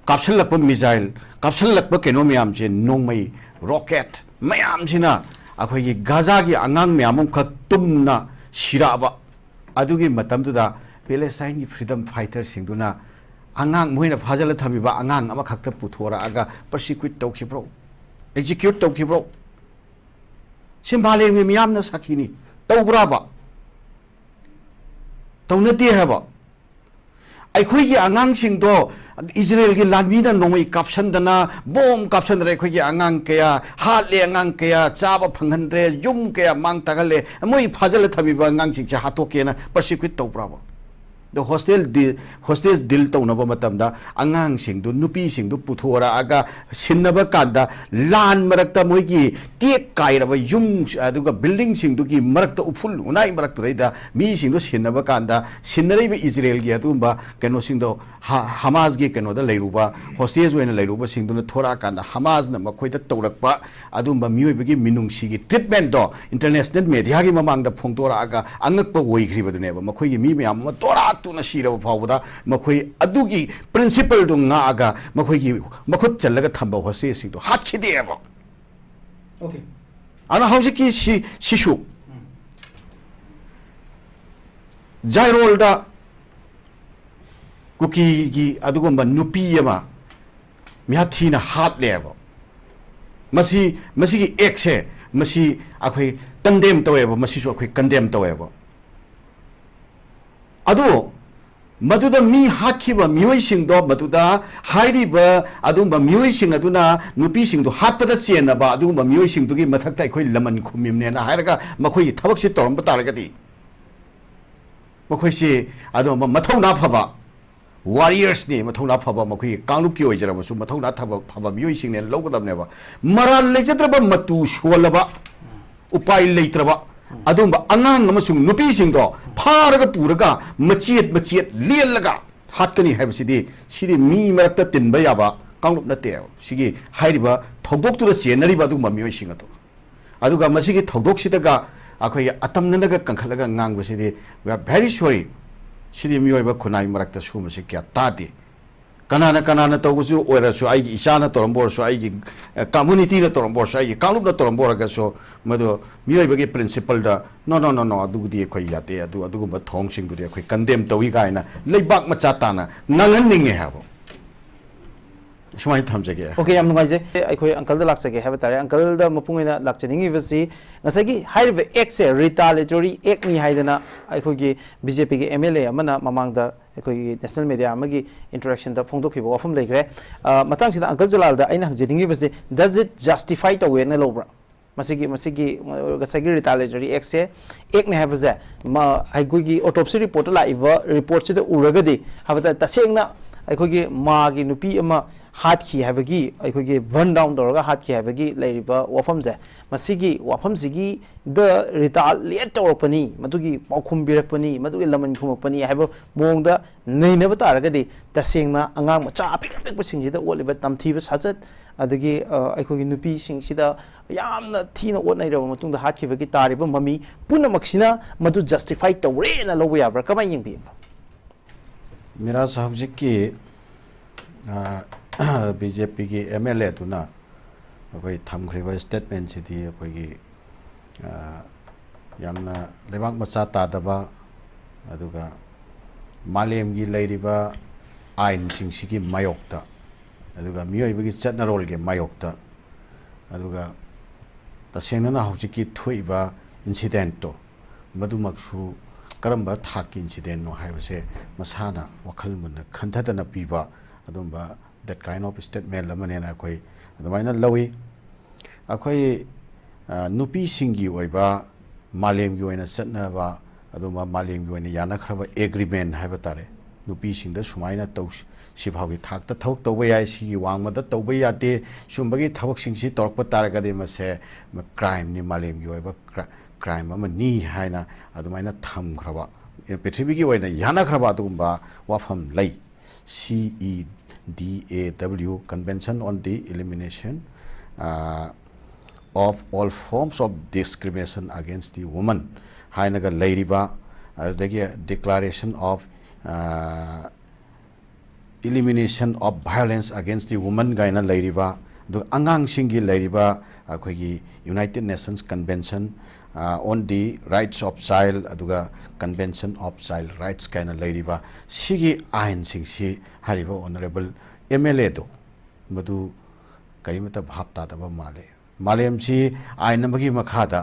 ꯀꯥꯞꯁꯤꯜꯂꯛꯄ missile, ꯀꯥꯞꯁꯤꯜꯂꯛꯄ ꯀꯩꯅꯣ ꯃꯌꯥꯝꯁꯦ, ꯅꯣꯡꯃꯩ, rocket ꯃꯌꯥꯝꯁꯤꯅ ꯑꯩꯈꯣꯏꯒꯤ ꯒꯥꯖꯥꯒꯤ ꯑꯉꯥꯡ ꯃꯌꯥꯝ ꯑꯃꯈꯛ ꯇꯨꯝꯅ ꯁꯤꯔꯛꯑꯕ ꯑꯗꯨꯒꯤ ꯃꯇꯝꯗꯨꯗ ꯄꯦꯂꯦꯁꯇꯥꯏꯟꯒꯤ freedom fighter ꯁꯤꯡꯗꯨꯅ ꯑꯉꯥꯡ, ꯃꯣꯏꯅ ꯐꯥꯖꯤꯜꯂ ꯊꯝꯃꯤꯕ ꯑꯉꯥꯡ ꯑꯃꯈꯛꯇ ꯄꯨꯊꯣꯔꯛꯑꯒ persecute ꯇꯧꯈꯤꯕ꯭ꯔꯣ? Execute ꯇꯧꯈꯤꯕ꯭ꯔꯣ? ꯁꯤ ꯃꯥꯂꯦꯝꯒꯤ ꯃꯤꯌꯥꯝꯅ ꯁꯥꯈꯤꯅꯤ꯫ ꯇꯧꯕ꯭ꯔꯥꯕ? ꯇꯧꯅꯗꯦ ꯍꯥꯏꯕ꯫ ꯑꯩꯈꯣꯏꯒꯤ ꯑꯉꯥꯡꯁꯤꯡꯗꯣ ꯏꯖꯔꯦꯜꯒꯤ ꯂꯥꯟꯃꯤꯅ ꯅꯣꯡꯃꯩ ꯀꯥꯞꯁꯟꯗꯅ, ꯕꯣꯝ ꯀꯥꯞꯁꯟꯗꯅ ꯑꯩꯈꯣꯏꯒꯤ ꯑꯉꯥꯡ ꯀꯌꯥ ꯍꯥꯠꯂꯦ, ꯑꯉꯥꯡ ꯀꯌꯥ ꯆꯥꯕ ꯐꯪꯍꯟꯗ꯭ꯔꯦ, ꯌꯨꯝ ꯀꯌꯥ ꯃꯥꯡ ꯇꯥꯛꯍꯜꯂꯦ꯫ ꯃꯣꯏ ꯐꯥꯖꯤꯜꯂ ꯊꯝꯃꯤꯕ ꯑꯉꯥꯡꯁꯤꯡꯁꯦ ꯍꯥꯠꯇꯣꯛꯀꯦꯅ persecute ꯇꯧꯕ꯭ꯔꯥꯕ? ꯑꯗꯣ hostage ꯗꯤ-, hostage deal ꯇꯧꯅꯕ ꯃꯇꯝꯗ ꯑꯉꯥꯡꯁꯤꯡꯗꯨ, ꯅꯨꯄꯤꯁꯤꯡꯗꯨ ꯄꯨꯊꯣꯔꯛꯑꯒ ꯁꯤꯟꯅꯕ ꯀꯥꯟꯗ ꯂꯥꯟ ꯃꯔꯛꯇ ꯃꯣꯏꯒꯤ ꯇꯦꯛ ꯀꯥꯏꯔꯕ ꯌꯨꯝ, ꯑꯗꯨꯒ building ꯁꯤꯡꯗꯨꯒꯤ ꯃꯔꯛꯇ, ꯎꯐꯨꯜ ꯎꯅꯥꯏ ꯃꯔꯛꯇꯨꯗꯩꯗ ꯃꯤꯁꯤꯡꯗꯣ ꯁꯤꯟꯅꯕ ꯀꯥꯟꯗ, ꯁꯤꯟꯅꯔꯤꯕ ꯏꯖꯔꯦꯜꯒꯤ ꯑꯗꯨꯒꯨꯝꯕ ꯀꯩꯅꯣꯁꯤꯡꯗꯣ, ꯍ-, ꯍꯃꯥꯁꯒꯤ ꯀꯩꯅꯣꯗ ꯂꯩꯔꯨꯕ, hostage ꯑꯣꯏꯅ ꯂꯩꯔꯨꯕꯁꯤꯡꯗꯨꯅ ꯊꯣꯔꯛꯑꯀꯥꯟꯗ ꯍꯃꯥꯁꯅ ꯃꯈꯣꯏꯗ ꯇꯧꯔꯛꯄ ꯑꯗꯨꯝꯕ ꯃꯤꯑꯣꯏꯕꯒꯤ ꯃꯤꯅꯨꯡꯁꯤꯒꯤ treatment ꯗꯣ international media ꯒꯤ ꯃꯃꯥꯡꯗ ꯐꯣꯡꯗꯣꯔꯛꯑꯒ ꯑꯉꯛꯄ ꯑꯣꯏꯈ꯭ꯔꯤꯕꯗꯨꯅꯦꯕ꯫ ꯃꯈꯣꯏꯒꯤ ꯃꯤ ꯃꯌꯥꯝ ꯑꯃ ꯇꯣꯔꯥ ꯇꯨꯅ ꯁꯤꯔꯕ ꯐꯥꯎꯕꯗ ꯃꯈꯣꯏ ꯑꯗꯨꯒꯤ principle ꯗꯨ ꯉꯥꯛꯑꯒ ꯃꯈꯣꯏꯒꯤ ꯃꯈꯨꯠ ꯆꯜꯂꯒ ꯊꯝꯕ hostage ꯁꯤꯡꯗꯣ ꯍꯥꯠꯈꯤꯗꯦꯕ꯫ Okay. ꯑꯗꯨꯅ ꯍꯧꯖꯤꯛꯀꯤ ꯁꯤ, ꯁꯤꯁꯨ ꯖꯥꯏꯔꯣꯜꯗ ꯀꯨꯀꯤꯒꯤ ꯑꯗꯨꯒꯨꯝꯕ ꯅꯨꯄꯤ ꯑꯃ ꯃꯤꯍꯥꯠ ꯊꯤꯅ ꯍꯥꯠꯂꯦꯕ꯫ ꯃꯁꯤ, ꯃꯁꯤꯒꯤ act ꯁꯦ, ꯃꯁꯤ ꯑꯩꯈꯣꯏ condemn ꯇꯧꯋꯦꯕ, ꯃꯁꯤꯁꯨ ꯑꯩꯈꯣꯏ condemn ꯇꯧꯋꯦꯕ꯫ ꯑꯗꯨ ꯃꯗꯨꯗ ꯃꯤ ꯍꯥꯠꯈꯤꯕ ꯃꯤꯑꯣꯏꯁꯤꯡꯗꯣ, ꯃꯗꯨꯗ ꯍꯥꯏꯔꯤꯕ ꯑꯗꯨꯒꯨꯝꯕ ꯃꯤꯑꯣꯏꯁꯤꯡ ꯑꯗꯨꯅ ꯅꯨꯄꯤꯁꯤꯡꯗꯨ ꯍꯥꯠꯄꯗ ꯆꯦꯟꯅꯕ ꯑꯗꯨꯒꯨꯝꯕ ꯃꯤꯑꯣꯏꯁꯤꯡꯗꯨꯒꯤ ꯃꯊꯛꯇ ꯑꯩꯈꯣꯏ ꯂꯃꯟ ꯈꯨꯝꯃꯤꯕꯅꯦꯅ ꯍꯥꯏꯔꯒ ꯃꯈꯣꯏꯒꯤ ꯊꯕꯛꯁꯤ ꯇꯧꯔꯝꯕ ꯇꯥꯔꯒꯗꯤ, ꯃꯈꯣꯏꯁꯤ ꯑꯗꯨꯒꯨꯝꯕ ꯃꯊꯧꯅꯥ ꯐꯕ ꯋꯥꯔꯤꯌꯔꯁꯅꯤ, ꯃꯊꯧꯅꯥ ꯐꯕ, ꯃꯈꯣꯏꯒꯤ ꯀꯥꯡꯂꯨꯞꯀꯤ ꯑꯣꯏꯖꯔꯕꯁꯨ ꯃꯊꯧꯅꯥ ꯊꯕ-, ꯐꯕ ꯃꯤꯑꯣꯏꯁꯤꯡꯅꯦꯅ ꯂꯧꯒꯗꯕꯅꯦꯕ꯫ ꯃꯔꯥꯜ ꯂꯩꯖꯗ꯭ꯔꯕ, ꯃꯇꯨ ꯁꯣꯜꯂꯕ, ꯎꯄꯥꯏ ꯂꯩꯇ꯭ꯔꯕ ꯑꯗꯨꯒꯨꯝꯕ ꯑꯉꯥꯡ ꯑꯃꯁꯨꯡ ꯅꯨꯄꯤꯁꯤꯡꯗꯣ ꯐꯥꯔꯒ ꯄꯨꯔꯒ ꯃꯆꯦꯠ ꯃꯆꯦꯠ ꯂꯦꯜꯂꯒ ꯍꯥꯠꯀꯅꯤ ꯍꯥꯏꯕꯁꯤꯗꯤ, ꯁꯤꯗꯤ ꯃꯤ ꯃꯔꯛꯇ ꯇꯤꯟꯕ ꯌꯥꯕ ꯀꯥꯡꯂꯨꯞ ꯅꯠꯇꯦꯕ꯫ ꯁꯤꯒꯤ ꯍꯥꯏꯔꯤꯕ ꯊꯧꯗꯣꯛꯇꯨꯗ ꯆꯦꯟꯅꯔꯤꯕ ꯑꯗꯨꯒꯨꯝꯕ ꯃꯤꯑꯣꯏꯁꯤꯡ ꯑꯗꯣ꯫ ꯑꯗꯨꯒ ꯃꯁꯤꯒꯤ ꯊꯧꯗꯣꯛꯁꯤꯗꯒ ꯑꯩꯈꯣꯏꯒꯤ ꯑꯇꯝꯅꯅꯒ ꯀꯟꯈꯠꯂꯒ ꯉꯥꯡꯕꯁꯤꯗꯤ, we are very sorry꯫ ꯁꯤꯗꯤ ꯃꯤꯑꯣꯏꯕ ꯈꯨꯟꯅꯥꯏ ꯃꯔꯛꯇ ꯁꯤꯒꯨꯝꯕꯁꯤ ꯀꯌꯥ ꯇꯥꯗꯦ꯫ ꯀꯅꯥꯅ, ꯀꯅꯥꯅ ꯇꯧꯕꯁꯨ ꯑꯣꯏꯔꯁꯨ, ꯑꯩꯒꯤ ꯏꯆꯥꯅ ꯇꯧꯔꯝꯕ ꯑꯣꯏꯔꯁꯨ, ꯑꯩꯒꯤ, ꯑ, ꯀꯝꯃꯨꯅꯤꯇꯤꯅ ꯇꯧꯔꯝꯕ ꯑꯣꯏꯔꯁꯨ, ꯑꯩꯒꯤ ꯀꯥꯡꯂꯨꯞꯅ ꯇꯧꯔꯝꯕ ꯑꯣꯏꯔꯒꯁꯨ, ꯃꯗꯨ ꯃꯤꯑꯣꯏꯕꯒꯤ ꯄ꯭ꯔꯤꯟꯁꯤꯄꯜꯗ, "No, no, no, no, ꯑꯗꯨꯕꯨꯗꯤ ꯑꯩꯈꯣꯏ ꯌꯥꯗꯦ, ꯑꯗꯨ, ꯑꯗꯨꯒꯨꯝꯕ ꯊꯧꯑꯣꯡꯁꯤꯡꯗꯨꯗꯤ ꯑꯩꯈꯣꯏ ꯀꯟꯗꯦꯝ ꯇꯧꯏ" ꯀꯥꯏꯅ ꯂꯩꯕꯥꯛ ꯃꯆꯥ ꯇꯥꯅ ꯉꯥꯡꯍꯟꯅꯤꯡꯉꯦ ꯍꯥꯏꯕ꯫ ꯁꯨꯃꯥꯏꯅ ꯊꯝꯖꯒꯦ꯫ ꯑꯣꯀꯦ, ꯌꯥꯝ ꯅꯨꯡꯉꯥꯏꯖꯩ꯫ ꯑꯩꯈꯣꯏ ꯑꯪꯀꯜꯗ ꯂꯥꯛꯆꯒꯦ ꯍꯥꯏꯕ ꯇꯥꯔꯦ꯫ ꯑꯪꯀꯜꯗ ꯃꯄꯨꯡ ꯑꯣꯏꯅ ꯂꯥꯛꯆꯅꯤꯡꯉꯤꯕꯁꯤ, ꯉꯁꯥꯏꯒꯤ ꯍꯥꯏꯔꯤꯕ ꯑꯦꯛꯁꯦ ꯔꯤꯇꯥꯂꯤꯇꯣꯔꯤ ꯑꯦꯛꯅꯤ ꯍꯥꯏꯗꯅ ꯑꯩꯈꯣꯏꯒꯤ ꯕꯤ ꯖꯦ ꯄꯤꯒꯤ ꯑꯦꯝ ꯑꯦꯜ ꯑꯦ ꯑꯃꯅ ꯃꯃꯥꯡꯗ ꯑꯩꯈꯣꯏꯒꯤ ꯅꯦꯁꯅꯦꯜ ꯃꯦꯗꯤꯌꯥ ꯑꯃꯒꯤ ꯏꯟꯇ꯭ꯔꯣꯗꯛꯁꯟꯗ ꯐꯣꯡꯗꯣꯛꯈꯤꯕ ꯋꯥꯐꯝ ꯂꯩꯈ꯭ꯔꯦ꯫ ꯑ, ꯃꯇꯥꯡꯁꯤꯗ ꯑꯪꯀꯜ ꯖꯂꯥꯜꯗ ꯑꯩꯅ ꯍꯪꯖꯅꯤꯡꯉꯤꯕꯁꯤ, does it justify ꯇꯧꯋꯦꯅ ꯂꯧꯕ꯭ꯔꯥ? ꯃꯁꯤꯒꯤ, ꯃꯁꯤꯒꯤ, ꯑ, ꯉꯁꯥꯏꯒꯤ ꯔꯤꯇꯥꯂꯤꯇꯣꯔꯤ ꯑꯦꯛꯁꯦ ꯑꯦꯛꯅꯦ ꯍꯥꯏꯕꯁꯦ, ꯃ-, ꯑꯩꯈꯣꯏꯒꯤ ꯑꯣꯇꯣꯞꯁꯤ ꯔꯤꯄꯣꯔꯠꯇ ꯂꯥꯛꯏꯕ ꯔꯤꯄꯣꯔꯠꯁꯤꯗ ꯎꯔꯒꯗꯤ ꯍꯥꯏꯕꯗ, ꯇꯁꯦꯡꯅ ꯑꯩꯈꯣꯏꯒꯤ ꯃꯥꯒꯤ ꯅꯨꯄꯤ ꯑꯃ ꯍꯥꯠꯈꯤ ꯍꯥꯏꯕꯒꯤ, ꯑꯩꯈꯣꯏꯒꯤ ꯕꯔꯟ ꯗꯥꯎꯟ ꯇꯧꯔꯒ ꯍꯥꯠꯈꯤ ꯍꯥꯏꯕꯒꯤ ꯂꯩꯔꯤꯕ ꯋꯥꯐꯝꯁꯦ, ꯃꯁꯤꯒꯤ ꯋꯥꯐꯝꯁꯤꯒꯤꯗ ꯔꯤꯇꯥꯂꯤꯌꯦꯠ ꯇꯧꯔꯛꯄꯅꯤ, ꯃꯗꯨꯒꯤ ꯄꯥꯎꯈꯨꯝ ꯄꯤꯔꯛꯄꯅꯤ, ꯃꯗꯨꯒꯤ ꯂꯃꯟ ꯈꯨꯝꯃꯛꯄꯅꯤ ꯍꯥꯏꯕ ꯃꯑꯣꯡꯗ ꯅꯩꯅꯕ ꯇꯥꯔꯒꯗꯤ, ꯇꯁꯦꯡꯅ ꯑꯉꯥꯡ ꯃꯆꯥ ꯑꯄꯤꯛ ꯑꯄꯤꯛꯄꯁꯤꯡꯁꯤꯗ ꯑꯣꯠꯂꯤꯕ ꯇꯝꯊꯤꯕ ꯁꯥꯖꯠ, ꯑꯗꯒꯤ, ꯑ, ꯑꯩꯈꯣꯏꯒꯤ ꯅꯨꯄꯤꯁꯤꯡꯁꯤꯗ ꯌꯥꯝꯅ ꯊꯤꯅ ꯑꯣꯠꯅꯩꯔꯕ ꯃꯇꯨꯡꯗ ꯍꯥꯠꯈꯤꯕꯒꯤ ꯇꯥꯔꯤꯕ ꯃꯃꯤ ꯄꯨꯝꯅꯃꯛꯁꯤꯅ ꯃꯗꯨ ꯖꯁꯇꯤꯐꯥꯏ ꯇꯧꯔꯦꯅ ꯂꯧꯕ ꯌꯥꯕ꯭ꯔꯥ? ꯀꯃꯥꯏꯅ ꯌꯦꯡꯕꯤ? ꯃꯤꯔꯥꯖ, ꯍꯧꯖꯤꯛꯀꯤ, ꯑ, ꯕꯤ ꯖꯦ ꯄꯤꯒꯤ ꯑꯦꯝ ꯑꯦꯜ ꯑꯦꯗꯨꯅ ꯑꯩꯈꯣꯏ ꯊꯝꯈ꯭ꯔꯤꯕ ꯁ꯭ꯇꯦꯠꯃꯦꯟꯁꯤꯗꯤ ꯑꯩꯈꯣꯏꯒꯤ, ꯑ, ꯌꯥꯝꯅ ꯂꯩꯕꯥꯛ ꯃꯆꯥ ꯇꯥꯗꯕ, ꯑꯗꯨꯒ ꯃꯥꯂꯦꯝꯒꯤ ꯂꯩꯔꯤꯕ ꯑꯥꯏꯟꯁꯤꯡꯁꯤꯒꯤ ꯃꯥꯌꯣꯛꯇ, ꯑꯗꯨꯒ ꯃꯤꯑꯣꯏꯕꯒꯤ ꯆꯠꯅꯔꯣꯜꯒꯤ ꯃꯥꯌꯣꯛꯇ, ꯑꯗꯨꯒ ꯇꯁꯦꯡꯅꯅ ꯍꯧꯖꯤꯛꯀꯤ ꯊꯣꯛꯏꯕ ꯏꯟꯁꯤꯗꯦꯟꯠꯇꯣ, ꯃꯗꯨꯃꯛꯁꯨ ꯀꯔꯝꯕ ꯊꯥꯛꯀꯤ ꯏꯟꯁꯤꯗꯦꯟꯅꯣ ꯍꯥꯏꯕꯁꯦ ꯃꯁꯥꯅ ꯋꯥꯈꯜ ꯃꯨꯟꯅ ꯈꯟꯊꯗꯅ ꯄꯤꯕ ꯑꯗꯨꯝꯕ that kind of statement ꯑꯃꯅꯦꯅ ꯑꯩꯈꯣꯏ ꯑꯗꯨꯃꯥꯏꯅ ꯂꯧꯏ꯫ ꯑꯩꯈꯣꯏ, ꯑ, ꯅꯨꯄꯤꯁꯤꯡꯒꯤ ꯑꯣꯏꯕ ꯃꯥꯂꯦꯝꯒꯤ ꯑꯣꯏꯅ ꯆꯠꯅꯕ ꯑꯗꯨꯒꯨꯝꯕ ꯃꯥꯂꯦꯝꯒꯤ ꯑꯣꯏꯅ ꯌꯥꯅꯈ꯭ꯔꯕ ꯑꯦꯒ꯭ꯔꯤꯃꯦꯟ ꯍꯥꯏꯕ ꯇꯥꯔꯦ, ꯅꯨꯄꯤꯁꯤꯡꯗ ꯁꯨꯃꯥꯏꯅ ꯇꯧ, ꯁꯤꯐꯥꯎꯒꯤ ꯊꯥꯛꯇ ꯊꯕꯛ ꯇꯧꯕ ꯌꯥꯏ, ꯁꯤꯒꯤ ꯋꯥꯡꯃꯗ ꯇꯧꯕ ꯌꯥꯗꯦ, ꯁꯤꯒꯨꯝꯕꯒꯤ ꯊꯕꯛꯁꯤꯡꯁꯤ ꯇꯧꯔꯛꯄ ꯇꯥꯔꯒꯗꯤ ꯃꯁꯦ ꯀ꯭ꯔꯥꯏꯝꯅꯤ, ꯃꯥꯂꯦꯝꯒꯤ ꯑꯣꯏꯕ ꯀ꯭ꯔꯥꯏꯝ ꯑꯃꯅꯤ ꯍꯥꯏꯅ ꯑꯗꯨꯃꯥꯏꯅ ꯊꯝꯈ꯭ꯔꯕ, ꯄ꯭ꯔꯤꯊꯤꯕꯤꯒꯤ ꯑꯣꯏꯅ ꯌꯥꯅꯈ꯭ꯔꯕ ꯑꯗꯨꯒꯨꯝꯕ ꯋꯥꯐꯝ ꯂꯩ꯫ C E D A W, Convention on the Elimination, uh, of All Forms of Discrimination Against the Woman ꯍꯥꯏꯅꯒ ꯂꯩꯔꯤꯕ, ꯑꯗꯨꯗꯒꯤ Declaration of, uh, Elimination of Violence Against the Woman ꯀꯥꯏꯅ ꯂꯩꯔꯤꯕ, ꯑꯗꯨꯒ ꯑꯉꯥꯡꯁꯤꯡꯒꯤ ꯂꯩꯔꯤꯕ ꯑꯩꯈꯣꯏꯒꯤ United Nations Convention, uh, on the Rights of Child, ꯑꯗꯨꯒ Convention of Child Rights ꯀꯥꯏꯅ ꯂꯩꯔꯤꯕ ꯁꯤꯒꯤ ꯑꯥꯏꯟꯁꯤꯡꯁꯤ ꯍꯥꯏꯔꯤꯕ ꯑꯣꯅꯔꯦꯕꯜ ꯑꯦꯝ ꯑꯦꯜ ꯑꯦꯗꯣ ꯃꯗꯨ ꯀꯔꯤꯃꯠꯇ ꯚꯥꯞ ꯇꯥꯗꯕ ꯃꯥꯜꯂꯦ꯫ ꯃꯥꯂꯦꯝꯁꯤ ꯑꯥꯏꯟ ꯑꯃꯒꯤ ꯃꯈꯥꯗ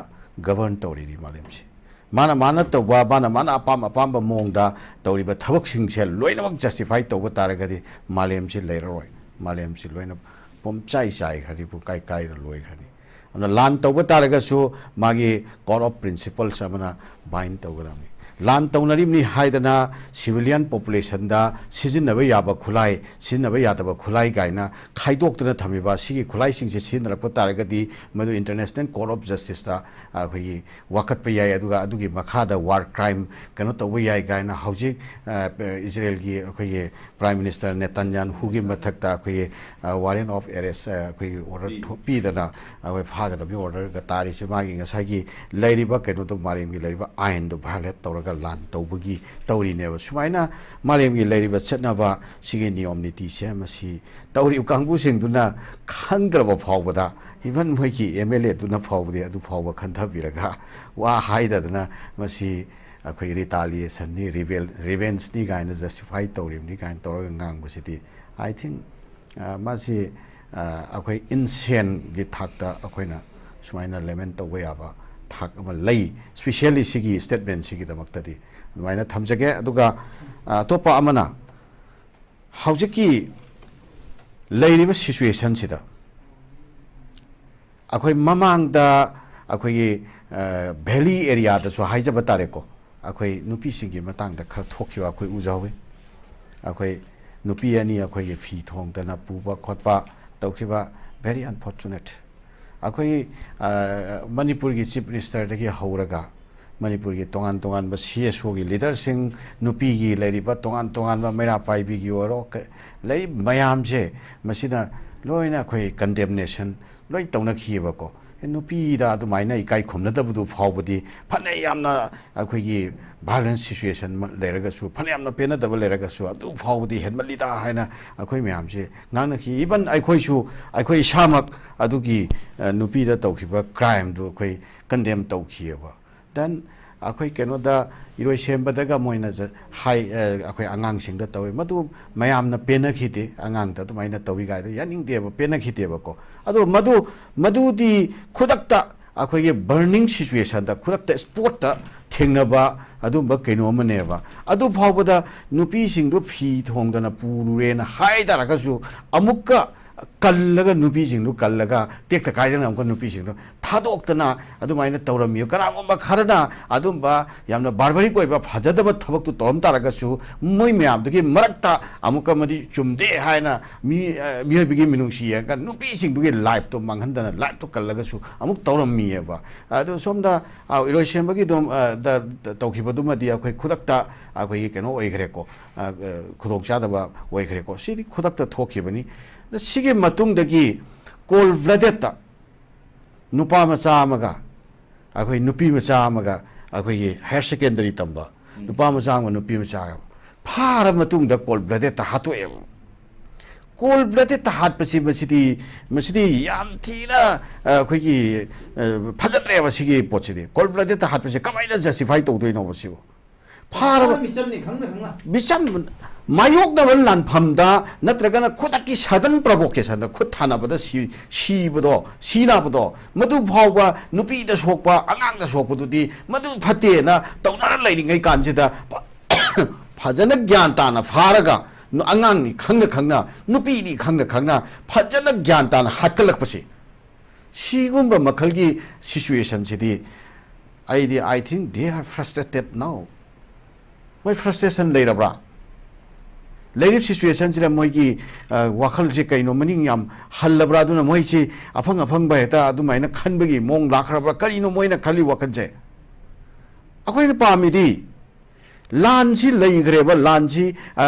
ꯒꯕꯔꯟ ꯇꯧꯔꯤꯅꯤ ꯃꯥꯂꯦꯝꯁꯤ꯫ ꯃꯥꯅ, ꯃꯥꯅ ꯇꯧꯕ, ꯃꯥꯅ, ꯃꯥꯅ ꯑꯄꯥꯝ ꯑꯄꯥꯝꯕ ꯃꯑꯣꯡꯗ ꯇꯧꯔꯤꯕ ꯊꯕꯛꯁꯤꯡꯁꯦ ꯂꯣꯏꯅꯃꯛ ꯖꯁꯇꯤꯐꯥꯏ ꯇꯧꯕ ꯇꯥꯔꯒꯗꯤ ꯃꯥꯂꯦꯝꯁꯤ ꯂꯩꯔꯔꯣꯏ꯫ ꯃꯥꯂꯦꯝꯁꯤ ꯂꯣꯏꯅ ꯄꯨꯝꯆꯥꯏ ꯆꯥꯏꯈ꯭ꯔꯅꯤ, ꯄꯨꯡꯀꯥꯏ ꯀꯥꯏꯔ ꯂꯣꯏꯈ꯭ꯔꯅꯤ꯫ ꯑꯗꯨꯅ ꯂꯥꯟ ꯇꯧꯕ ꯇꯥꯔꯒꯁꯨ ꯃꯥꯒꯤ code of principles ꯑꯃꯅ ꯕꯥꯏꯟ ꯇꯧꯒꯗꯕꯅꯤ꯫ ꯂꯥꯟ ꯇꯧꯅꯔꯤꯕꯅꯤ ꯍꯥꯏꯗꯅ ꯁꯤꯚꯤꯂꯤꯌꯟ ꯄꯣꯄꯨꯂꯦꯁꯟꯗ ꯁꯤꯖꯤꯟꯅꯕ ꯌꯥꯕ ꯈꯨꯠꯂꯥꯏ, ꯁꯤꯖꯤꯟꯅꯕ ꯌꯥꯗꯕ ꯈꯨꯠꯂꯥꯏ ꯀꯥꯏꯅ ꯈꯥꯏꯗꯣꯛꯇꯨꯅ ꯊꯝꯃꯤꯕ ꯁꯤꯒꯤ ꯈꯨꯠꯂꯥꯏꯁꯤꯡꯁꯦ ꯁꯤꯖꯤꯟꯅꯔꯛꯄ ꯇꯥꯔꯒꯗꯤ ꯃꯗꯨ International Court of Justiceꯇ ꯑꯩꯈꯣꯏꯒꯤ ꯋꯥꯀꯠꯄ ꯌꯥꯏ꯫ ꯑꯗꯨꯒ ꯑꯗꯨꯒꯤ ꯃꯈꯥꯗ ꯋꯥꯔ ꯀ꯭ꯔꯥꯏꯝ ꯀꯩꯅꯣ ꯇꯧꯕ ꯌꯥꯏ ꯀꯥꯏꯅ ꯍꯧꯖꯤꯛ, ꯑ, ꯏꯖꯔꯦꯜꯒꯤ ꯑꯩꯈꯣꯏꯒꯤ ꯄ꯭ꯔꯥꯏꯝ ꯃꯤꯅꯤꯁꯇꯔ ꯅꯦꯇꯟꯌꯥꯍꯨꯒꯤ ꯃꯊꯛꯇ ꯑꯩꯈꯣꯏꯒꯤ, ꯑ, warrant of arrest, ꯑ, ꯑꯩꯈꯣꯏꯒꯤ ꯑꯣꯔꯗꯔ ꯄꯤꯗꯅ ꯑꯩꯈꯣꯏ ꯐꯥꯒꯗꯕꯒꯤ ꯑꯣꯔꯗꯔꯒ ꯇꯥꯔꯤꯁꯦ ꯃꯥꯒꯤ ꯉꯁꯥꯏꯒꯤ ꯂꯩꯔꯤꯕ ꯀꯩꯅꯣꯗꯣ, ꯃꯥꯂꯦꯝꯒꯤ ꯂꯩꯔꯤꯕ ꯑꯥꯏꯟꯗꯣ ꯚꯥꯏꯑꯣꯂꯦꯠ ꯇꯧꯔꯒ ꯂꯥꯟ ꯇꯧꯕꯒꯤ ꯇꯧꯔꯤꯅꯦꯕ꯫ ꯁꯨꯃꯥꯏꯅ ꯃꯥꯂꯦꯝꯒꯤ ꯂꯩꯔꯤꯕ ꯆꯠꯅꯕ ꯁꯤꯒꯤ ꯅꯤꯌꯣꯝ ꯅꯤꯇꯤꯁꯦ ꯃꯁꯤ ꯇꯧꯔꯤꯕ ꯀꯥꯡꯕꯨꯁꯤꯡꯗꯨꯅ ꯈꯪꯗ꯭ꯔꯕ ꯐꯥꯎꯕꯗ, even ꯃꯣꯏꯒꯤ ꯑꯦꯝ ꯑꯦꯜ ꯑꯦꯗꯨꯅ ꯐꯥꯎꯕꯗꯤ ꯑꯗꯨ ꯐꯥꯎꯕ ꯈꯟꯊꯕꯤꯔꯒ ꯋꯥ ꯍꯥꯏꯗꯗꯅ ꯃꯁꯤ ꯑꯩꯈꯣꯏ ꯔꯤꯇꯥꯂꯤꯌꯦꯁꯟꯅꯤ, ꯔꯤꯚꯦꯟꯁꯅꯤ ꯀꯥꯏꯅ ꯖꯁꯇꯤꯐꯥꯏ ꯇꯧꯔꯤꯕꯅꯤ ꯀꯥꯏꯅ ꯇꯧꯔꯒ ꯉꯥꯡꯕꯁꯤꯗꯤ, I think, ꯑ, ꯃꯁꯤ, ꯑ, ꯑꯩꯈꯣꯏ ꯏꯟꯁꯦꯟꯒꯤ ꯊꯥꯛꯇ ꯑꯩꯈꯣꯏꯅ ꯁꯨꯃꯥꯏꯅ ꯂꯦꯃꯦꯟ ꯇꯧꯕ ꯌꯥꯕ ꯊꯥꯛ ꯑꯃ ꯂꯩ, specially ꯁꯤꯒꯤ statement ꯁꯤꯒꯤꯗꯃꯛꯇꯗꯤ꯫ ꯑꯗꯨꯃꯥꯏꯅ ꯊꯝꯖꯒꯦ꯫ ꯑꯗꯨꯒ, ꯑ, ꯑꯇꯣꯞꯄ ꯑꯃꯅ, ꯍꯧꯖꯤꯛꯀꯤ ꯂꯩꯔꯤꯕ situation ꯁꯤꯗ ꯑꯩꯈꯣꯏ ꯃꯃꯥꯡꯗ ꯑꯩꯈꯣꯏꯒꯤ, ꯑ, valley area ꯗꯁꯨ ꯍꯥꯏꯖꯕ ꯇꯥꯔꯦꯀꯣ, ꯑꯩꯈꯣꯏ ꯅꯨꯄꯤꯁꯤꯡꯒꯤ ꯃꯇꯥꯡꯗ ꯈꯔ ꯊꯣꯛꯈꯤꯕ ꯑꯩꯈꯣꯏ ꯎꯖꯍꯧꯋꯤ꯫ ꯑꯩꯈꯣꯏ ꯅꯨꯄꯤ ꯑꯅꯤ ꯑꯩꯈꯣꯏꯒꯤ ꯐꯤ ꯊꯣꯡꯗꯅ ꯄꯨꯕ ꯈꯣꯠꯄ ꯇꯧꯈꯤꯕ, very unfortunate꯫ ꯑꯩꯈꯣꯏ, ꯑ, ꯃꯅꯤꯄꯨꯔꯒꯤ Chief Minister ꯗꯒꯤ ꯍꯧꯔꯒ ꯃꯅꯤꯄꯨꯔꯒꯤ ꯇꯣꯉꯥꯟ ꯇꯣꯉꯥꯟꯕ C S O ꯒꯤ leader ꯁꯤꯡ, ꯅꯨꯄꯤꯒꯤ ꯂꯩꯔꯤꯕ ꯇꯣꯉꯥꯟ ꯇꯣꯉꯥꯟꯕ ꯃꯩꯔꯥ ꯄꯥꯏꯕꯤꯒꯤ ꯑꯣꯏꯔꯣ, ꯀ-, ꯂꯩꯔꯤꯕ ꯃꯌꯥꯝꯁꯦ, ꯃꯁꯤꯅ ꯂꯣꯏꯅ ꯑꯩꯈꯣꯏ condemnation ꯂꯣꯏ ꯇꯧꯅꯈꯤꯑꯕꯀꯣ꯫ ꯑꯦ, ꯅꯨꯄꯤꯗ ꯑꯗꯨꯃꯥꯏꯅ ꯏꯀꯥꯏ ꯈꯨꯝꯅꯗꯕꯗꯨ ꯐꯥꯎꯕꯗꯤ, ꯐꯅ ꯌꯥꯝꯅ ꯑꯩꯈꯣꯏꯒꯤ violence situation ꯑꯃ ꯂꯩꯔꯒꯁꯨ, ꯐꯅ ꯌꯥꯝꯅ ꯄꯦꯟꯅꯗꯕ ꯂꯩꯔꯒꯁꯨ, ꯑꯗꯨ ꯐꯥꯎꯕꯗꯤ ꯍꯦꯟꯃꯜꯂꯤꯗ ꯍꯥꯏꯅ ꯑꯩꯈꯣꯏ ꯃꯌꯥꯝꯁꯦ ꯉꯥꯡꯅꯈꯤ꯫ Even ꯑꯩꯈꯣꯏꯁꯨ, ꯑꯩꯈꯣꯏ ꯏꯁꯥꯃꯛ ꯑꯗꯨꯒꯤ, ꯑ, ꯅꯨꯄꯤꯗ ꯇꯧꯈꯤꯕ crime ꯗꯨ ꯑꯩꯈꯣꯏ condemn ꯇꯧꯈꯤꯑꯕ꯫ Then ꯑꯩꯈꯣꯏ ꯀꯩꯅꯣꯗ, ꯏꯔꯣꯏꯁꯦꯝꯕꯗꯒ ꯃꯣꯏꯅ ꯖ-, ꯍꯥꯏ, ꯑ, ꯑꯩꯈꯣꯏ ꯑꯉꯥꯡꯁꯤꯡꯗ ꯇꯧꯋꯤ꯫ ꯃꯗꯨ ꯃꯌꯥꯝꯅ ꯄꯦꯟꯅꯈꯤꯗꯦ, ꯑꯉꯥꯡꯗ ꯑꯗꯨꯃꯥꯏꯅ ꯇꯧꯋꯤ ꯀꯥꯏꯗꯣ ꯌꯥꯅꯤꯡꯗꯦꯕ, ꯄꯦꯟꯅꯈꯤꯗꯦꯕꯀꯣ꯫ ꯑꯗꯣ ꯃꯗꯨ, ꯃꯗꯨꯗꯤ ꯈꯨꯗꯛꯇ ꯑꯩꯈꯣꯏꯒꯤ burning situation ꯗ, ꯈꯨꯗꯛꯇ spot ꯇ ꯊꯦꯡꯅꯕ ꯑꯗꯨꯝꯕ ꯀꯩꯅꯣ ꯑꯃꯅꯦꯕ꯫ ꯑꯗꯨ ꯐꯥꯎꯕꯗ ꯅꯨꯄꯤꯁꯤꯡꯗꯨ ꯐꯤ ꯊꯣꯡꯗꯅ ꯄꯨꯔꯨꯔꯦꯅ ꯍꯥꯏ ꯇꯥꯔꯒꯁꯨ, ꯑꯃꯨꯛꯀ ꯀꯜꯂꯒ, ꯅꯨꯄꯤꯁꯤꯡꯗꯨ ꯀꯜꯂꯒ, ꯇꯦꯛꯇ ꯀꯥꯏꯗꯅ ꯑꯃꯨꯛꯀ ꯅꯨꯄꯤꯁꯤꯡꯗꯨ ꯊꯥꯗꯣꯛꯇꯅ ꯑꯗꯨꯃꯥꯏꯅ ꯇꯧꯔꯝꯃꯤ꯫ ꯀꯅꯥꯒꯨꯝꯕ ꯈꯔꯅ ꯑꯗꯨꯝꯕ ꯌꯥꯝꯅ barbaric ꯑꯣꯏꯕ ꯐꯖꯗꯕ ꯊꯕꯛꯇꯨ ꯇꯧꯔꯝ ꯇꯥꯔꯒꯁꯨ, ꯃꯣꯏ ꯃꯌꯥꯝꯗꯨꯒꯤ ꯃꯔꯛꯇ ꯑꯃꯨꯛꯀ ꯃꯗꯤ ꯆꯨꯝꯗꯦ ꯍꯥꯏꯅ ꯃꯤ, ꯑ, ꯃꯤꯑꯣꯏꯕꯒꯤ ꯃꯤꯅꯨꯡꯁꯤ ꯌꯦꯡꯉꯒ ꯅꯨꯄꯤꯁꯤꯡꯗꯨꯒꯤ life ꯇꯣ ꯃꯥꯡꯍꯟꯗꯅ, life ꯇꯣ ꯀꯜꯂꯒꯁꯨ ꯑꯃꯨꯛ ꯇꯧꯔꯝꯃꯤꯑꯕ꯫ ꯑꯗꯨ ꯁꯣꯝꯗ, ꯑ, ꯏꯔꯣꯏꯁꯦꯝꯕꯒꯤꯗꯣ, ꯑ, ꯗ, ꯗ ꯇꯧꯈꯤꯕꯗꯨꯃꯗꯤ ꯑꯩꯈꯣꯏ ꯈꯨꯗꯛꯇ ꯑꯩꯈꯣꯏꯒꯤ ꯀꯩꯅꯣ ꯑꯣꯏꯈ꯭ꯔꯦꯀꯣ, ꯑ, ꯑ, ꯈꯨꯗꯣꯡꯆꯥꯗꯕ ꯑꯣꯏꯈ꯭ꯔꯦꯀꯣ꯫ ꯁꯤꯗꯤ ꯈꯨꯗꯛꯇ ꯊꯣꯛꯈꯤꯕꯅꯤ꯫ ꯑꯗ ꯁꯤꯒꯤ ꯃꯇꯨꯡꯗꯒꯤ cold blooded ꯇ ꯅꯨꯄꯥ ꯃꯆꯥ ꯑꯃꯒ, ꯑꯩꯈꯣꯏ ꯅꯨꯄꯤ ꯃꯆꯥ ꯑꯃꯒ, ꯑꯩꯈꯣꯏꯒꯤ higher secondary ꯇꯝꯕ ꯎꯝ꯫ ꯅꯨꯄꯥ ꯃꯆꯥ ꯑꯃꯒ ꯅꯨꯄꯤ ꯃꯆꯥ ꯑꯃꯒ ꯐꯥꯔ ꯃꯇꯨꯡꯗ cold blooded ꯇ ꯍꯥꯠꯇꯣꯛꯑꯦꯕ꯫ Cold blooded ꯇ ꯍꯥꯠꯄꯁꯤ, ꯃꯁꯤꯗꯤ, ꯃꯁꯤꯗꯤ ꯌꯥꯝ ꯊꯤꯅ, ꯑ, ꯑꯩꯈꯣꯏꯒꯤ, ꯑ, ꯐꯖꯗ꯭ꯔꯦꯕ ꯁꯤꯒꯤ ꯄꯣꯠꯁꯤꯗꯤ꯫ Cold blooded ꯇ ꯍꯥꯠꯄꯁꯦ ꯀꯃꯥꯏꯅ justify ꯇꯧꯗꯣꯏꯅꯣꯕ ꯁꯤꯕꯨ? ꯐꯥꯔꯕ ꯃꯤꯆꯝꯅꯤ ꯈꯪꯅ ꯈꯪꯅ꯫ ꯃꯤꯆꯝ ꯃꯥꯌꯣꯛꯅꯕ ꯂꯥꯟꯐꯝꯗ ꯅꯠꯇ꯭ꯔꯒꯅ ꯈꯨꯗꯛꯀꯤ sudden provocationꯗ ꯈꯨꯠ ꯊꯥꯅꯕꯗ ꯁꯤ ꯁꯤꯕꯗꯣ ꯁꯤꯅꯕꯗꯣ ꯃꯗꯨ ꯐꯥꯎꯕ ꯅꯨꯄꯤꯗ ꯁꯣꯛꯄ ꯑꯉꯥꯡꯗ ꯁꯣꯛꯄꯗꯨꯗꯤ ꯃꯗꯨ ꯐꯠꯇꯦꯅ ꯇꯧꯅꯔ ꯂꯩꯔꯤꯉꯩ ꯀꯥꯟꯁꯤꯗ ꯐꯖꯅ ꯒ꯭ꯌꯥꯟ ꯇꯥꯅ ꯐꯥꯔꯒ ꯑꯉꯥꯡꯅꯤ ꯈꯪꯅ ꯈꯪꯅ ꯅꯨꯄꯤꯅꯤ ꯈꯪꯅ ꯈꯪꯅ ꯐꯖꯅ ꯒ꯭ꯌꯥꯟ ꯇꯥꯅ ꯍꯥꯠꯀꯠꯂꯛꯄꯁꯤ ꯁꯤꯒꯨꯝꯕ ꯃꯈꯜꯒꯤ situationꯁꯤꯗꯤ ꯑꯩꯗꯤ I think they are frustrated now꯫ ꯃꯣꯏ frustration ꯂꯩꯔꯕ꯭ꯔꯥ? ꯂꯩꯔꯤꯕ situationꯁꯤꯗ ꯃꯣꯏꯒꯤ ꯋꯥꯈꯜꯁꯦ ꯀꯩꯅꯣ ꯃꯅꯤꯡ ꯌꯥꯝ ꯍꯜꯂꯕ꯭ꯔꯥ? ꯑꯗꯨꯅ ꯃꯣꯏꯁꯤ ꯑꯐꯪ ꯑꯐꯪꯕ ꯍꯦꯛꯇ ꯑꯗꯨꯃꯥꯏꯅ ꯈꯟꯕꯒꯤ ꯃꯑꯣꯡ ꯂꯥꯛꯈ꯭ꯔꯕ꯭ꯔꯥ? ꯀꯔꯤꯅꯣ ꯃꯣꯏꯅ ꯈꯜꯂꯤ ꯋꯥꯈꯜꯁꯦ? ꯑꯩꯈꯣꯏꯅ ꯄꯥꯝꯃꯤꯗꯤ ꯂꯥꯟꯁꯤ ꯂꯩꯈ꯭ꯔꯦꯕ, ꯂꯥꯟꯁꯤ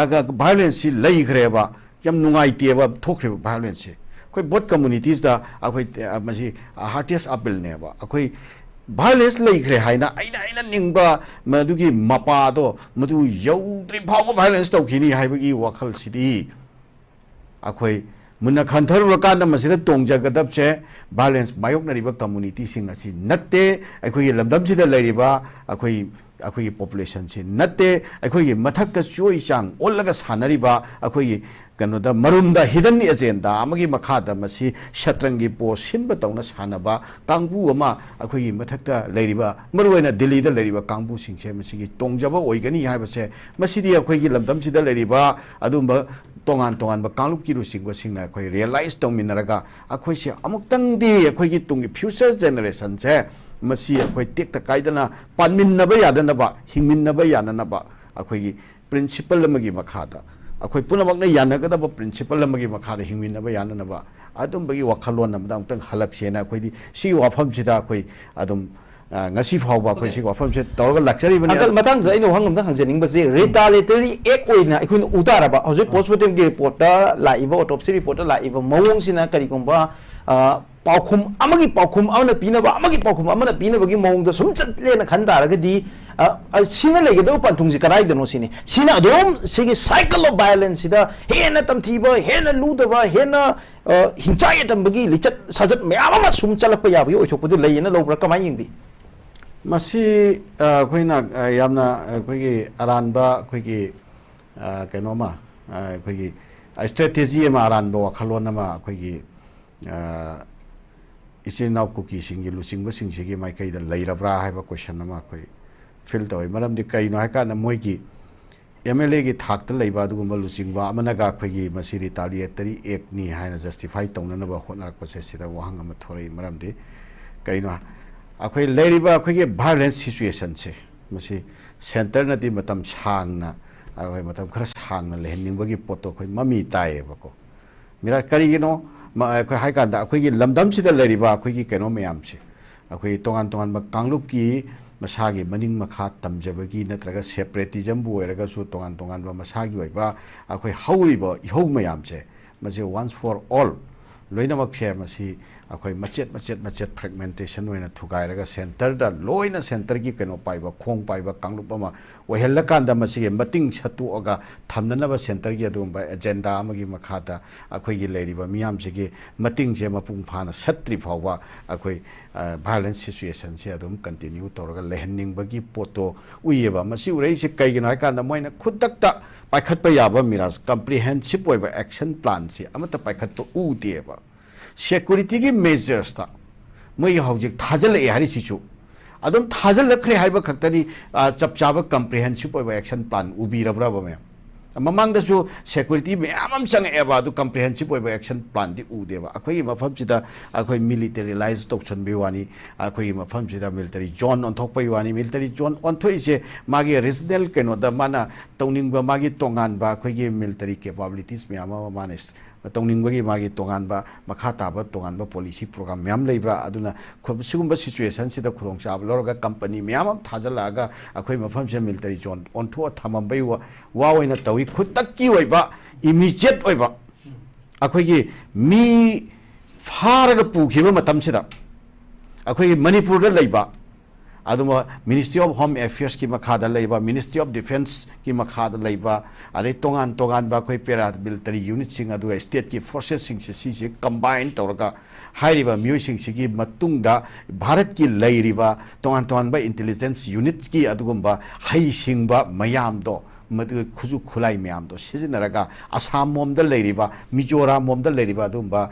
violenceꯁꯤ ꯂꯩꯈ꯭ꯔꯦꯕ, ꯌꯥꯝ ꯅꯨꯡꯉꯥꯏꯇꯦꯕ ꯊꯣꯛꯈ꯭ꯔꯤꯕ violenceꯁꯦ꯫ ꯑꯩꯈꯣꯏ both communitiesꯇ ꯑꯩꯈꯣꯏ ꯃꯁꯤ heartiest appealꯅꯦꯕ꯫ ꯑꯩꯈꯣꯏ violence ꯂꯩꯈ꯭ꯔꯦ ꯍꯥꯏꯅ ꯑꯩꯅ ꯑꯩꯅ ꯅꯤꯡꯕ ꯃꯗꯨꯒꯤ ꯃꯄꯥꯗꯣ ꯃꯗꯨ ꯌꯧꯗ꯭ꯔꯤ ꯐꯥꯎꯕ violence ꯇꯧꯈꯤꯅꯤ ꯍꯥꯏꯕꯒꯤ ꯋꯥꯈꯜꯁꯤꯗꯤ ꯑꯩꯈꯣꯏ ꯃꯨꯟꯅ ꯈꯟꯊꯔꯨꯔꯀꯥꯟꯗ ꯃꯁꯤꯗ ꯇꯣꯡꯖꯒꯗꯕꯁꯦ violence ꯃꯥꯌꯣꯛꯅꯔꯤꯕ communityꯁꯤꯡ ꯑꯁꯤ ꯅꯠꯇꯦ꯫ ꯑꯩꯈꯣꯏꯒꯤ ꯂꯝꯗꯝꯁꯤꯗ ꯂꯩꯔꯤꯕ ꯑꯩꯈꯣꯏ ꯑꯩꯈꯣꯏꯒꯤ populationꯁꯤ ꯅꯠꯇꯦ꯫ ꯑꯩꯈꯣꯏꯒꯤ ꯃꯊꯛꯇ ꯆꯣꯏ ꯆꯥꯡ ꯑꯣꯜꯂꯒ ꯁꯥꯟꯅꯔꯤꯕ ꯑꯩꯈꯣꯏꯒꯤ ꯀꯩꯅꯣꯗ ꯃꯔꯨꯝꯗ hidden agenda ꯑꯃꯒꯤ ꯃꯈꯥꯗ ꯃꯁꯤ ꯁꯠꯇ꯭ꯔꯪꯒꯤ ꯄꯣ ꯁꯤꯟꯕ ꯇꯧꯅ ꯁꯥꯟꯅꯕ ꯀꯥꯡꯕꯨ ꯑꯃ ꯑꯩꯈꯣꯏꯒꯤ ꯃꯊꯛꯇ ꯂꯩꯔꯤꯕ ꯃꯔꯨꯑꯣꯏꯅ ꯗꯤꯜꯂꯤꯗ ꯂꯩꯔꯤꯕ ꯀꯥꯡꯕꯨꯁꯤꯡꯁꯦ ꯃꯁꯤꯒꯤ ꯇꯣꯡꯖꯕ ꯑꯣꯏꯒꯅꯤ ꯍꯥꯏꯕꯁꯦ ꯃꯁꯤꯗꯤ ꯑꯩꯈꯣꯏꯒꯤ ꯂꯝꯗꯝꯁꯤꯗ ꯂꯩꯔꯤꯕ ꯑꯗꯨꯝꯕ ꯇꯣꯉꯥꯟ ꯇꯣꯉꯥꯟꯕ ꯀꯥꯡꯂꯨꯞꯀꯤ ꯂꯨꯆꯤꯡꯕꯁꯤꯡꯅ ꯑꯩꯈꯣꯏ realize ꯇꯧꯃꯤꯟꯅꯔꯒ ꯑꯩꯈꯣꯏꯁꯦ ꯑꯃꯨꯛꯇꯪꯗꯤ ꯑꯩꯈꯣꯏꯒꯤ ꯇꯨꯡꯒꯤ future generationꯁꯦ ꯃꯁꯤ ꯑꯩꯈꯣꯏ ꯇꯦꯛꯇ ꯀꯥꯏꯗꯅ ꯄꯥꯟꯃꯤꯟꯅꯕ ꯌꯥꯗꯅꯕ ꯍꯤꯡꯃꯤꯟꯅꯕ ꯌꯥꯅꯅꯕ ꯑꯩꯈꯣꯏꯒꯤ principle ꯑꯃꯒꯤ ꯃꯈꯥꯗ ꯑꯩꯈꯣꯏ ꯄꯨꯝꯅꯃꯛꯅ ꯌꯥꯅꯒꯗꯕ principle ꯑꯃꯒꯤ ꯃꯈꯥꯗ ꯍꯤꯡꯃꯤꯟꯅꯕ ꯌꯥꯅꯅꯕ ꯑꯗꯨꯝꯕꯒꯤ ꯋꯥꯈꯜꯂꯣꯟ ꯑꯃꯗ ꯑꯃꯨꯛꯇꯪ ꯍꯜꯂꯛꯁꯦꯅ ꯑꯩꯈꯣꯏꯗꯤ ꯁꯤꯒꯤ ꯋꯥꯐꯝꯁꯤꯗ ꯑꯩꯈꯣꯏ ꯑꯗꯨꯝ ꯉꯁꯤ ꯐꯥꯎꯕ ꯑꯩꯈꯣꯏ ꯁꯤꯒꯤ ꯋꯥꯐꯝꯁꯦ ꯇꯧꯔꯒ ꯂꯥꯛꯆꯔꯤꯕꯅꯤ꯫ ꯑꯪꯀꯜ, ꯃꯇꯥꯡꯗꯨꯗ ꯑꯩꯅ ꯋꯥꯍꯪ ꯑꯝꯇꯪ ꯍꯪꯖꯅꯤꯡꯕꯁꯦ, retaliatory act ꯑꯣꯏꯅ ꯑꯩꯈꯣꯏꯅ ꯎ ꯇꯥꯔꯕ ꯍꯧꯖꯤꯛ postmortemꯒꯤ reportꯇ ꯂꯥꯛꯏꯕ, autopsy reportꯇ ꯂꯥꯛꯏꯕ ꯃꯑꯣꯡꯁꯤꯅ ꯀꯔꯤꯒꯨꯝꯕ ꯄꯥꯎꯈꯨꯝ ꯑꯃꯒꯤ ꯄꯥꯎꯈꯨꯝ ꯑꯃꯅ ꯄꯤꯅꯕ, ꯑꯃꯒꯤ ꯄꯥꯎꯈꯨꯝ ꯑꯃꯅ ꯄꯤꯅꯕꯒꯤ ꯃꯑꯣꯡꯗ ꯁꯨꯝ ꯆꯠꯂꯦꯅ ꯈꯟ ꯇꯥꯔꯒꯗꯤ, ꯁꯤꯅ ꯂꯩꯒꯗꯕ ꯄꯟꯊꯨꯡꯁꯤ ꯀꯗꯥꯏꯗꯅꯣ ꯁꯤꯅꯤ꯫ ꯁꯤꯅ ꯑꯗꯨꯝ ꯁꯤꯒꯤ cycle of violenceꯁꯤꯗ ꯍꯦꯟꯅ ꯇꯝꯊꯤꯕ, ꯍꯦꯟꯅ ꯂꯨꯗꯕ, ꯍꯦꯟꯅ ꯍꯤꯡꯆꯥꯏ ꯑꯇꯝꯕꯒꯤ ꯂꯤꯆꯠ ꯁꯥꯖꯠ ꯃꯌꯥꯝ ꯑꯃ ꯁꯨꯝ ꯆꯠꯂꯛꯄ ꯌꯥꯕꯒꯤ ꯑꯣꯏꯊꯣꯛꯄꯗꯨ ꯂꯩꯌꯦꯅ ꯂꯧꯕ꯭ꯔꯥ? ꯀꯃꯥꯏꯅ ꯌꯦꯡꯕꯤ? ꯃꯁꯤ ꯑ, ꯑꯩꯈꯣꯏꯅ ꯑ, ꯌꯥꯝꯅ ꯑꯩꯈꯣꯏꯒꯤ ꯑꯔꯥꯟꯕ ꯑꯩꯈꯣꯏꯒꯤ ꯑ, ꯀꯩꯅꯣꯃ ꯑ, ꯑꯩꯈꯣꯏꯒꯤ ꯁ꯭ꯇ꯭ꯔꯦꯇꯦꯖꯤ ꯑꯃ, ꯑꯔꯥꯟꯕ ꯋꯥꯈꯜꯂꯣꯟ ꯑꯃ ꯑꯩꯈꯣꯏꯒꯤ ꯑ, ꯏꯆꯤꯟ ꯏꯅꯥꯎ ꯀꯨꯀꯤꯁꯤꯡꯒꯤ ꯂꯨꯆꯤꯡꯕꯁꯤꯡꯁꯤꯒꯤ ꯃꯥꯏꯀꯩꯗ ꯂꯩꯔꯕ꯭ꯔꯥ ꯍꯥꯏꯕ ꯀꯣꯏꯁꯟ ꯑꯃ ꯑꯩꯈꯣꯏ ꯐꯤꯜ ꯇꯧꯏ꯫ ꯃꯔꯝꯗꯤ ꯀꯩꯅꯣ ꯍꯥꯏꯀꯥꯟꯗ ꯃꯣꯏꯒꯤ ꯑꯦꯝ ꯑꯦꯜ ꯑꯦꯒꯤ ꯊꯥꯛꯇ ꯂꯩꯕ ꯑꯗꯨꯒꯨꯝꯕ ꯂꯨꯆꯤꯡꯕ ꯑꯃꯅꯒ ꯑꯩꯈꯣꯏꯒꯤ ꯃꯁꯤ ꯔꯤꯇꯥꯂꯤꯌꯦꯇꯔꯤ ꯑꯦꯛꯅꯤ ꯍꯥꯏꯅ ꯖꯁꯇꯤꯐꯥꯏ ꯇꯧꯅꯅꯕ ꯍꯣꯠꯅꯔꯛꯄꯁꯦ ꯁꯤꯗ ꯋꯥꯍꯪ ꯑꯃ ꯊꯣꯔꯛꯏ꯫ ꯃꯔꯝꯗꯤ ꯀꯩꯅꯣ, ꯑꯩꯈꯣꯏ ꯂꯩꯔꯤꯕ ꯑꯩꯈꯣꯏꯒꯤ ꯚꯥꯏꯑꯣꯂꯦꯟꯁ ꯁꯤꯆꯨꯋꯦꯁꯟꯁꯦ ꯃꯁꯤ ꯁꯦꯟꯇꯔꯅꯗꯤ ꯃꯇꯝ ꯁꯥꯡꯅ, ꯑꯩꯈꯣꯏ ꯃꯇꯝ ꯈꯔ ꯁꯥꯡꯅ ꯂꯩꯍꯟꯅꯤꯡꯕꯒꯤ ꯄꯣꯠꯇꯣ ꯑꯩꯈꯣꯏ ꯃꯃꯤ ꯇꯥꯏꯌꯦꯕꯀꯣ꯫ ꯃꯤꯔꯥ ꯀꯔꯤꯒꯤꯅꯣ? ꯃ-, ꯑꯩꯈꯣꯏ ꯍꯥꯏ ꯀꯥꯟꯗ ꯑꯩꯈꯣꯏꯒꯤ ꯂꯝꯗꯝꯁꯤꯗ ꯂꯩꯔꯤꯕ ꯑꯩꯈꯣꯏꯒꯤ ꯀꯩꯅꯣ ꯃꯌꯥꯝꯁꯦ, ꯑꯩꯈꯣꯏꯒꯤ ꯇꯣꯉꯥꯟ ꯇꯣꯉꯥꯟꯕ ꯀꯥꯡꯂꯨꯞꯀꯤ ꯃꯁꯥꯒꯤ ꯃꯅꯤꯡ ꯃꯈꯥ ꯇꯝꯖꯕꯒꯤ ꯅꯠꯇ꯭ꯔꯒ ꯁꯦꯄꯔꯦꯇꯤꯖꯝꯕꯨ ꯑꯣꯏꯔꯒꯁꯨ ꯇꯣꯉꯥꯟ ꯇꯣꯉꯥꯟꯕ ꯃꯁꯥꯒꯤ ꯑꯣꯏꯕ ꯑꯩꯈꯣꯏ ꯍꯧꯔꯤꯕ ꯏꯍꯧ ꯃꯌꯥꯝꯁꯦ, ꯃꯁꯤ once for all ꯂꯣꯏꯅꯃꯛꯁꯦ ꯃꯁꯤ ꯑꯩꯈꯣꯏ ꯃꯆꯦꯠ ꯃꯆꯦꯠ ꯃꯆꯦꯠ ꯐ꯭ꯔꯦꯒꯃꯦꯟꯇꯦꯁꯟ ꯑꯣꯏꯅ ꯊꯨꯒꯥꯏꯔꯒ ꯁꯦꯟꯇꯔꯗ ꯂꯣꯏꯅ ꯁꯦꯟꯇꯔꯒꯤ ꯀꯩꯅꯣ ꯄꯥꯏꯕ, ꯈꯣꯡ ꯄꯥꯏꯕ ꯀꯥꯡꯂꯨꯞ ꯑꯃ ꯑꯣꯏꯍꯜꯂꯀꯥꯟꯗ ꯃꯁꯤꯒꯤ ꯃꯇꯤꯡ ꯁꯠꯇꯣꯛꯑꯒ ꯊꯝꯅꯅꯕ ꯁꯦꯟꯇꯔꯒꯤ ꯑꯗꯨꯒꯨꯝꯕ ꯑꯦꯖꯦꯟꯗꯥ ꯑꯃꯒꯤ ꯃꯈꯥꯗ ꯑꯩꯈꯣꯏꯒꯤ ꯂꯩꯔꯤꯕ ꯃꯤꯌꯥꯝꯁꯤꯒꯤ ꯃꯇꯤꯡꯁꯦ ꯃꯄꯨꯡ ꯐꯥꯅ ꯁꯠꯇ꯭ꯔꯤ ꯐꯥꯎꯕ ꯑꯩꯈꯣꯏ ꯚꯥꯏꯑꯣꯂꯦꯟꯁ ꯁꯤꯆꯨꯋꯦꯁꯟꯁꯦ ꯑꯗꯨꯝ ꯀꯟꯇꯤꯅ꯭ꯌꯨ ꯇꯧꯔꯒ ꯂꯩꯍꯟꯅꯤꯡꯕꯒꯤ ꯄꯣꯠꯇꯣ ꯎꯏꯌꯦꯕ꯫ ꯃꯁꯤ ꯎꯔꯛꯏꯁꯦ ꯀꯩꯒꯤꯅꯣ ꯍꯥꯏꯀꯥꯟꯗ ꯃꯣꯏꯅ ꯈꯨꯗꯛꯇ ꯄꯥꯏꯈꯠꯄ ꯌꯥꯕ ꯃꯤꯔꯥꯖ ꯀꯝꯄ꯭ꯔꯤꯍꯦꯟꯁꯤꯞ ꯑꯣꯏꯕ ꯑꯦꯛꯁꯟ ꯄ꯭ꯂꯥꯟꯁꯦ ꯑꯃꯠꯇ ꯄꯥꯏꯈꯠꯄ ꯎꯗꯦꯕ꯫ ꯁꯦꯀ꯭ꯌꯨꯔꯤꯇꯤꯒꯤ ꯃꯦꯖꯔꯁꯇ ꯃꯣꯏꯒꯤ ꯍꯧꯖꯤꯛ ꯊꯥꯖꯤꯜꯂꯛꯑꯦ ꯍꯥꯏꯔꯤꯁꯤꯁꯨ ꯑꯗꯨꯝ ꯊꯥꯖꯤꯜꯂꯛꯈ꯭ꯔꯦ ꯍꯥꯏꯕ ꯈꯛꯇꯅꯤ꯫ ꯑ, ꯆꯞ ꯆꯥꯕ ꯀꯝꯄ꯭ꯔꯤꯍꯦꯟꯁꯤꯞ ꯑꯣꯏꯕ ꯑꯦꯛꯁꯟ ꯄ꯭ꯂꯥꯟ ꯎꯕꯤꯔꯕ꯭ꯔꯕ ꯃꯌꯥꯝ? ꯃꯃꯥꯡꯗꯁꯨ ꯁꯦꯀ꯭ꯌꯨꯔꯤꯇꯤ ꯃꯌꯥꯝ ꯑꯃ ꯆꯪꯉꯛꯑꯦꯕ, ꯑꯗꯨ ꯀꯝꯄ꯭ꯔꯤꯍꯦꯟꯁꯤꯞ ꯑꯣꯏꯕ ꯑꯦꯛꯁꯟ ꯄ꯭ꯂꯥꯟꯗꯤ ꯎꯗꯦꯕ꯫ ꯑꯩꯈꯣꯏꯒꯤ ꯃꯐꯝꯁꯤꯗ ꯑꯩꯈꯣꯏ ꯃꯤꯂꯤꯇꯔꯤꯂꯥꯏꯖ ꯇꯧꯁꯟꯕꯒꯤ ꯋꯥꯅꯤ, ꯑꯩꯈꯣꯏꯒꯤ ꯃꯐꯝꯁꯤꯗ ꯃꯤꯂꯤꯇꯔꯤ ꯖꯣꯟ ꯑꯣꯟꯊꯣꯛꯄꯒꯤ ꯋꯥꯅꯤ꯫ ꯃꯤꯂꯤꯇꯔꯤ ꯖꯣꯟ ꯑꯣꯟꯊꯣꯛꯏꯁꯦ ꯃꯥꯒꯤ ꯔꯤꯖꯅꯦꯜ ꯀꯩꯅꯣꯗ ꯃꯥꯅ ꯇꯧꯅꯤꯡꯕ ꯃꯥꯒꯤ ꯇꯣꯉꯥꯟꯕ ꯑꯩꯈꯣꯏꯒꯤ ꯃꯤꯂꯤꯇꯔꯤ ꯀꯦꯄꯥꯕꯤꯂꯤꯇꯤꯁ ꯃꯌꯥꯝ ꯑꯃ ꯃꯥꯅ ꯇꯧꯅꯤꯡꯕꯒꯤ ꯃꯥꯒꯤ ꯇꯣꯉꯥꯟꯕ, ꯃꯈꯥ ꯇꯥꯕ ꯇꯣꯉꯥꯟꯕ ꯄꯣꯂꯤꯁꯤ ꯄ꯭ꯔꯣꯒ꯭ꯔꯥꯝ ꯃꯌꯥꯝ ꯂꯩꯕ꯭ꯔꯥ? ꯑꯗꯨꯅ ꯈꯨ-, ꯁꯤꯒꯨꯝꯕ ꯁꯤꯆꯨꯋꯦꯁꯟꯁꯤꯗ ꯈꯨꯗꯣꯡꯆꯥꯕ ꯂꯧꯔꯒ ꯀꯝꯄꯅꯤ ꯃꯌꯥꯝ ꯑꯃ ꯊꯥꯖꯤꯜꯂꯛꯑꯒ ꯑꯩꯈꯣꯏ ꯃꯐꯝꯁꯤꯗ ꯃꯤꯂꯤꯇꯔꯤ ꯖꯣꯟ ꯑꯣꯟꯊꯣꯛꯑ ꯊꯝꯃꯝꯕꯒꯤ ꯋꯥ, ꯋꯥ ꯑꯣꯏꯅ ꯇꯧꯏ꯫ ꯈꯨꯗꯛꯀꯤ ꯑꯣꯏꯕ, ꯏꯃꯤꯖꯤꯌꯦꯠ ꯑꯣꯏꯕ ꯑꯩꯈꯣꯏꯒꯤ ꯃꯤ ꯐꯥꯔꯒ ꯄꯨꯈꯤꯕ ꯃꯇꯝꯁꯤꯗ ꯑꯩꯈꯣꯏꯒꯤ ꯃꯅꯤꯄꯨꯔꯗ ꯂꯩꯕ ꯑꯗꯨꯒ Ministry of Home Affairs ꯀꯤ ꯃꯈꯥꯗ ꯂꯩꯕ, Ministry of Defence ꯀꯤ ꯃꯈꯥꯗ ꯂꯩꯕ, ꯑꯗꯩ ꯇꯣꯉꯥꯟ ꯇꯣꯉꯥꯟꯕ ꯑꯩꯈꯣꯏ paramilitary unit ꯁꯤꯡ, ꯑꯗꯨꯒ state ꯀꯤ forces ꯁꯤꯡꯁꯦ, ꯁꯤꯁꯦ combine ꯇꯧꯔꯒ ꯍꯥꯏꯔꯤꯕ ꯃꯤꯑꯣꯏꯁꯤꯡꯁꯤꯒꯤ ꯃꯇꯨꯡꯗ ꯚꯥꯔꯠꯀꯤ ꯂꯩꯔꯤꯕ ꯇꯣꯉꯥꯟ ꯇꯣꯉꯥꯟꯕ intelligence units ꯀꯤ ꯑꯗꯨꯒꯨꯝꯕ ꯍꯩꯁꯤꯡꯕ ꯃꯌꯥꯝꯗꯣ, ꯃꯗꯨ ꯈꯨꯠꯁꯨ ꯈꯨꯠꯂꯥꯏ ꯃꯌꯥꯝꯗꯣ ꯁꯤꯖꯤꯟꯅꯔꯒ ꯑꯁꯥꯝ ꯂꯣꯝꯗ ꯂꯩꯔꯤꯕ, ꯃꯤꯖꯣꯔꯥꯝ ꯂꯣꯝꯗ ꯂꯩꯔꯤꯕ ꯑꯗꯨꯒꯨꯝꯕ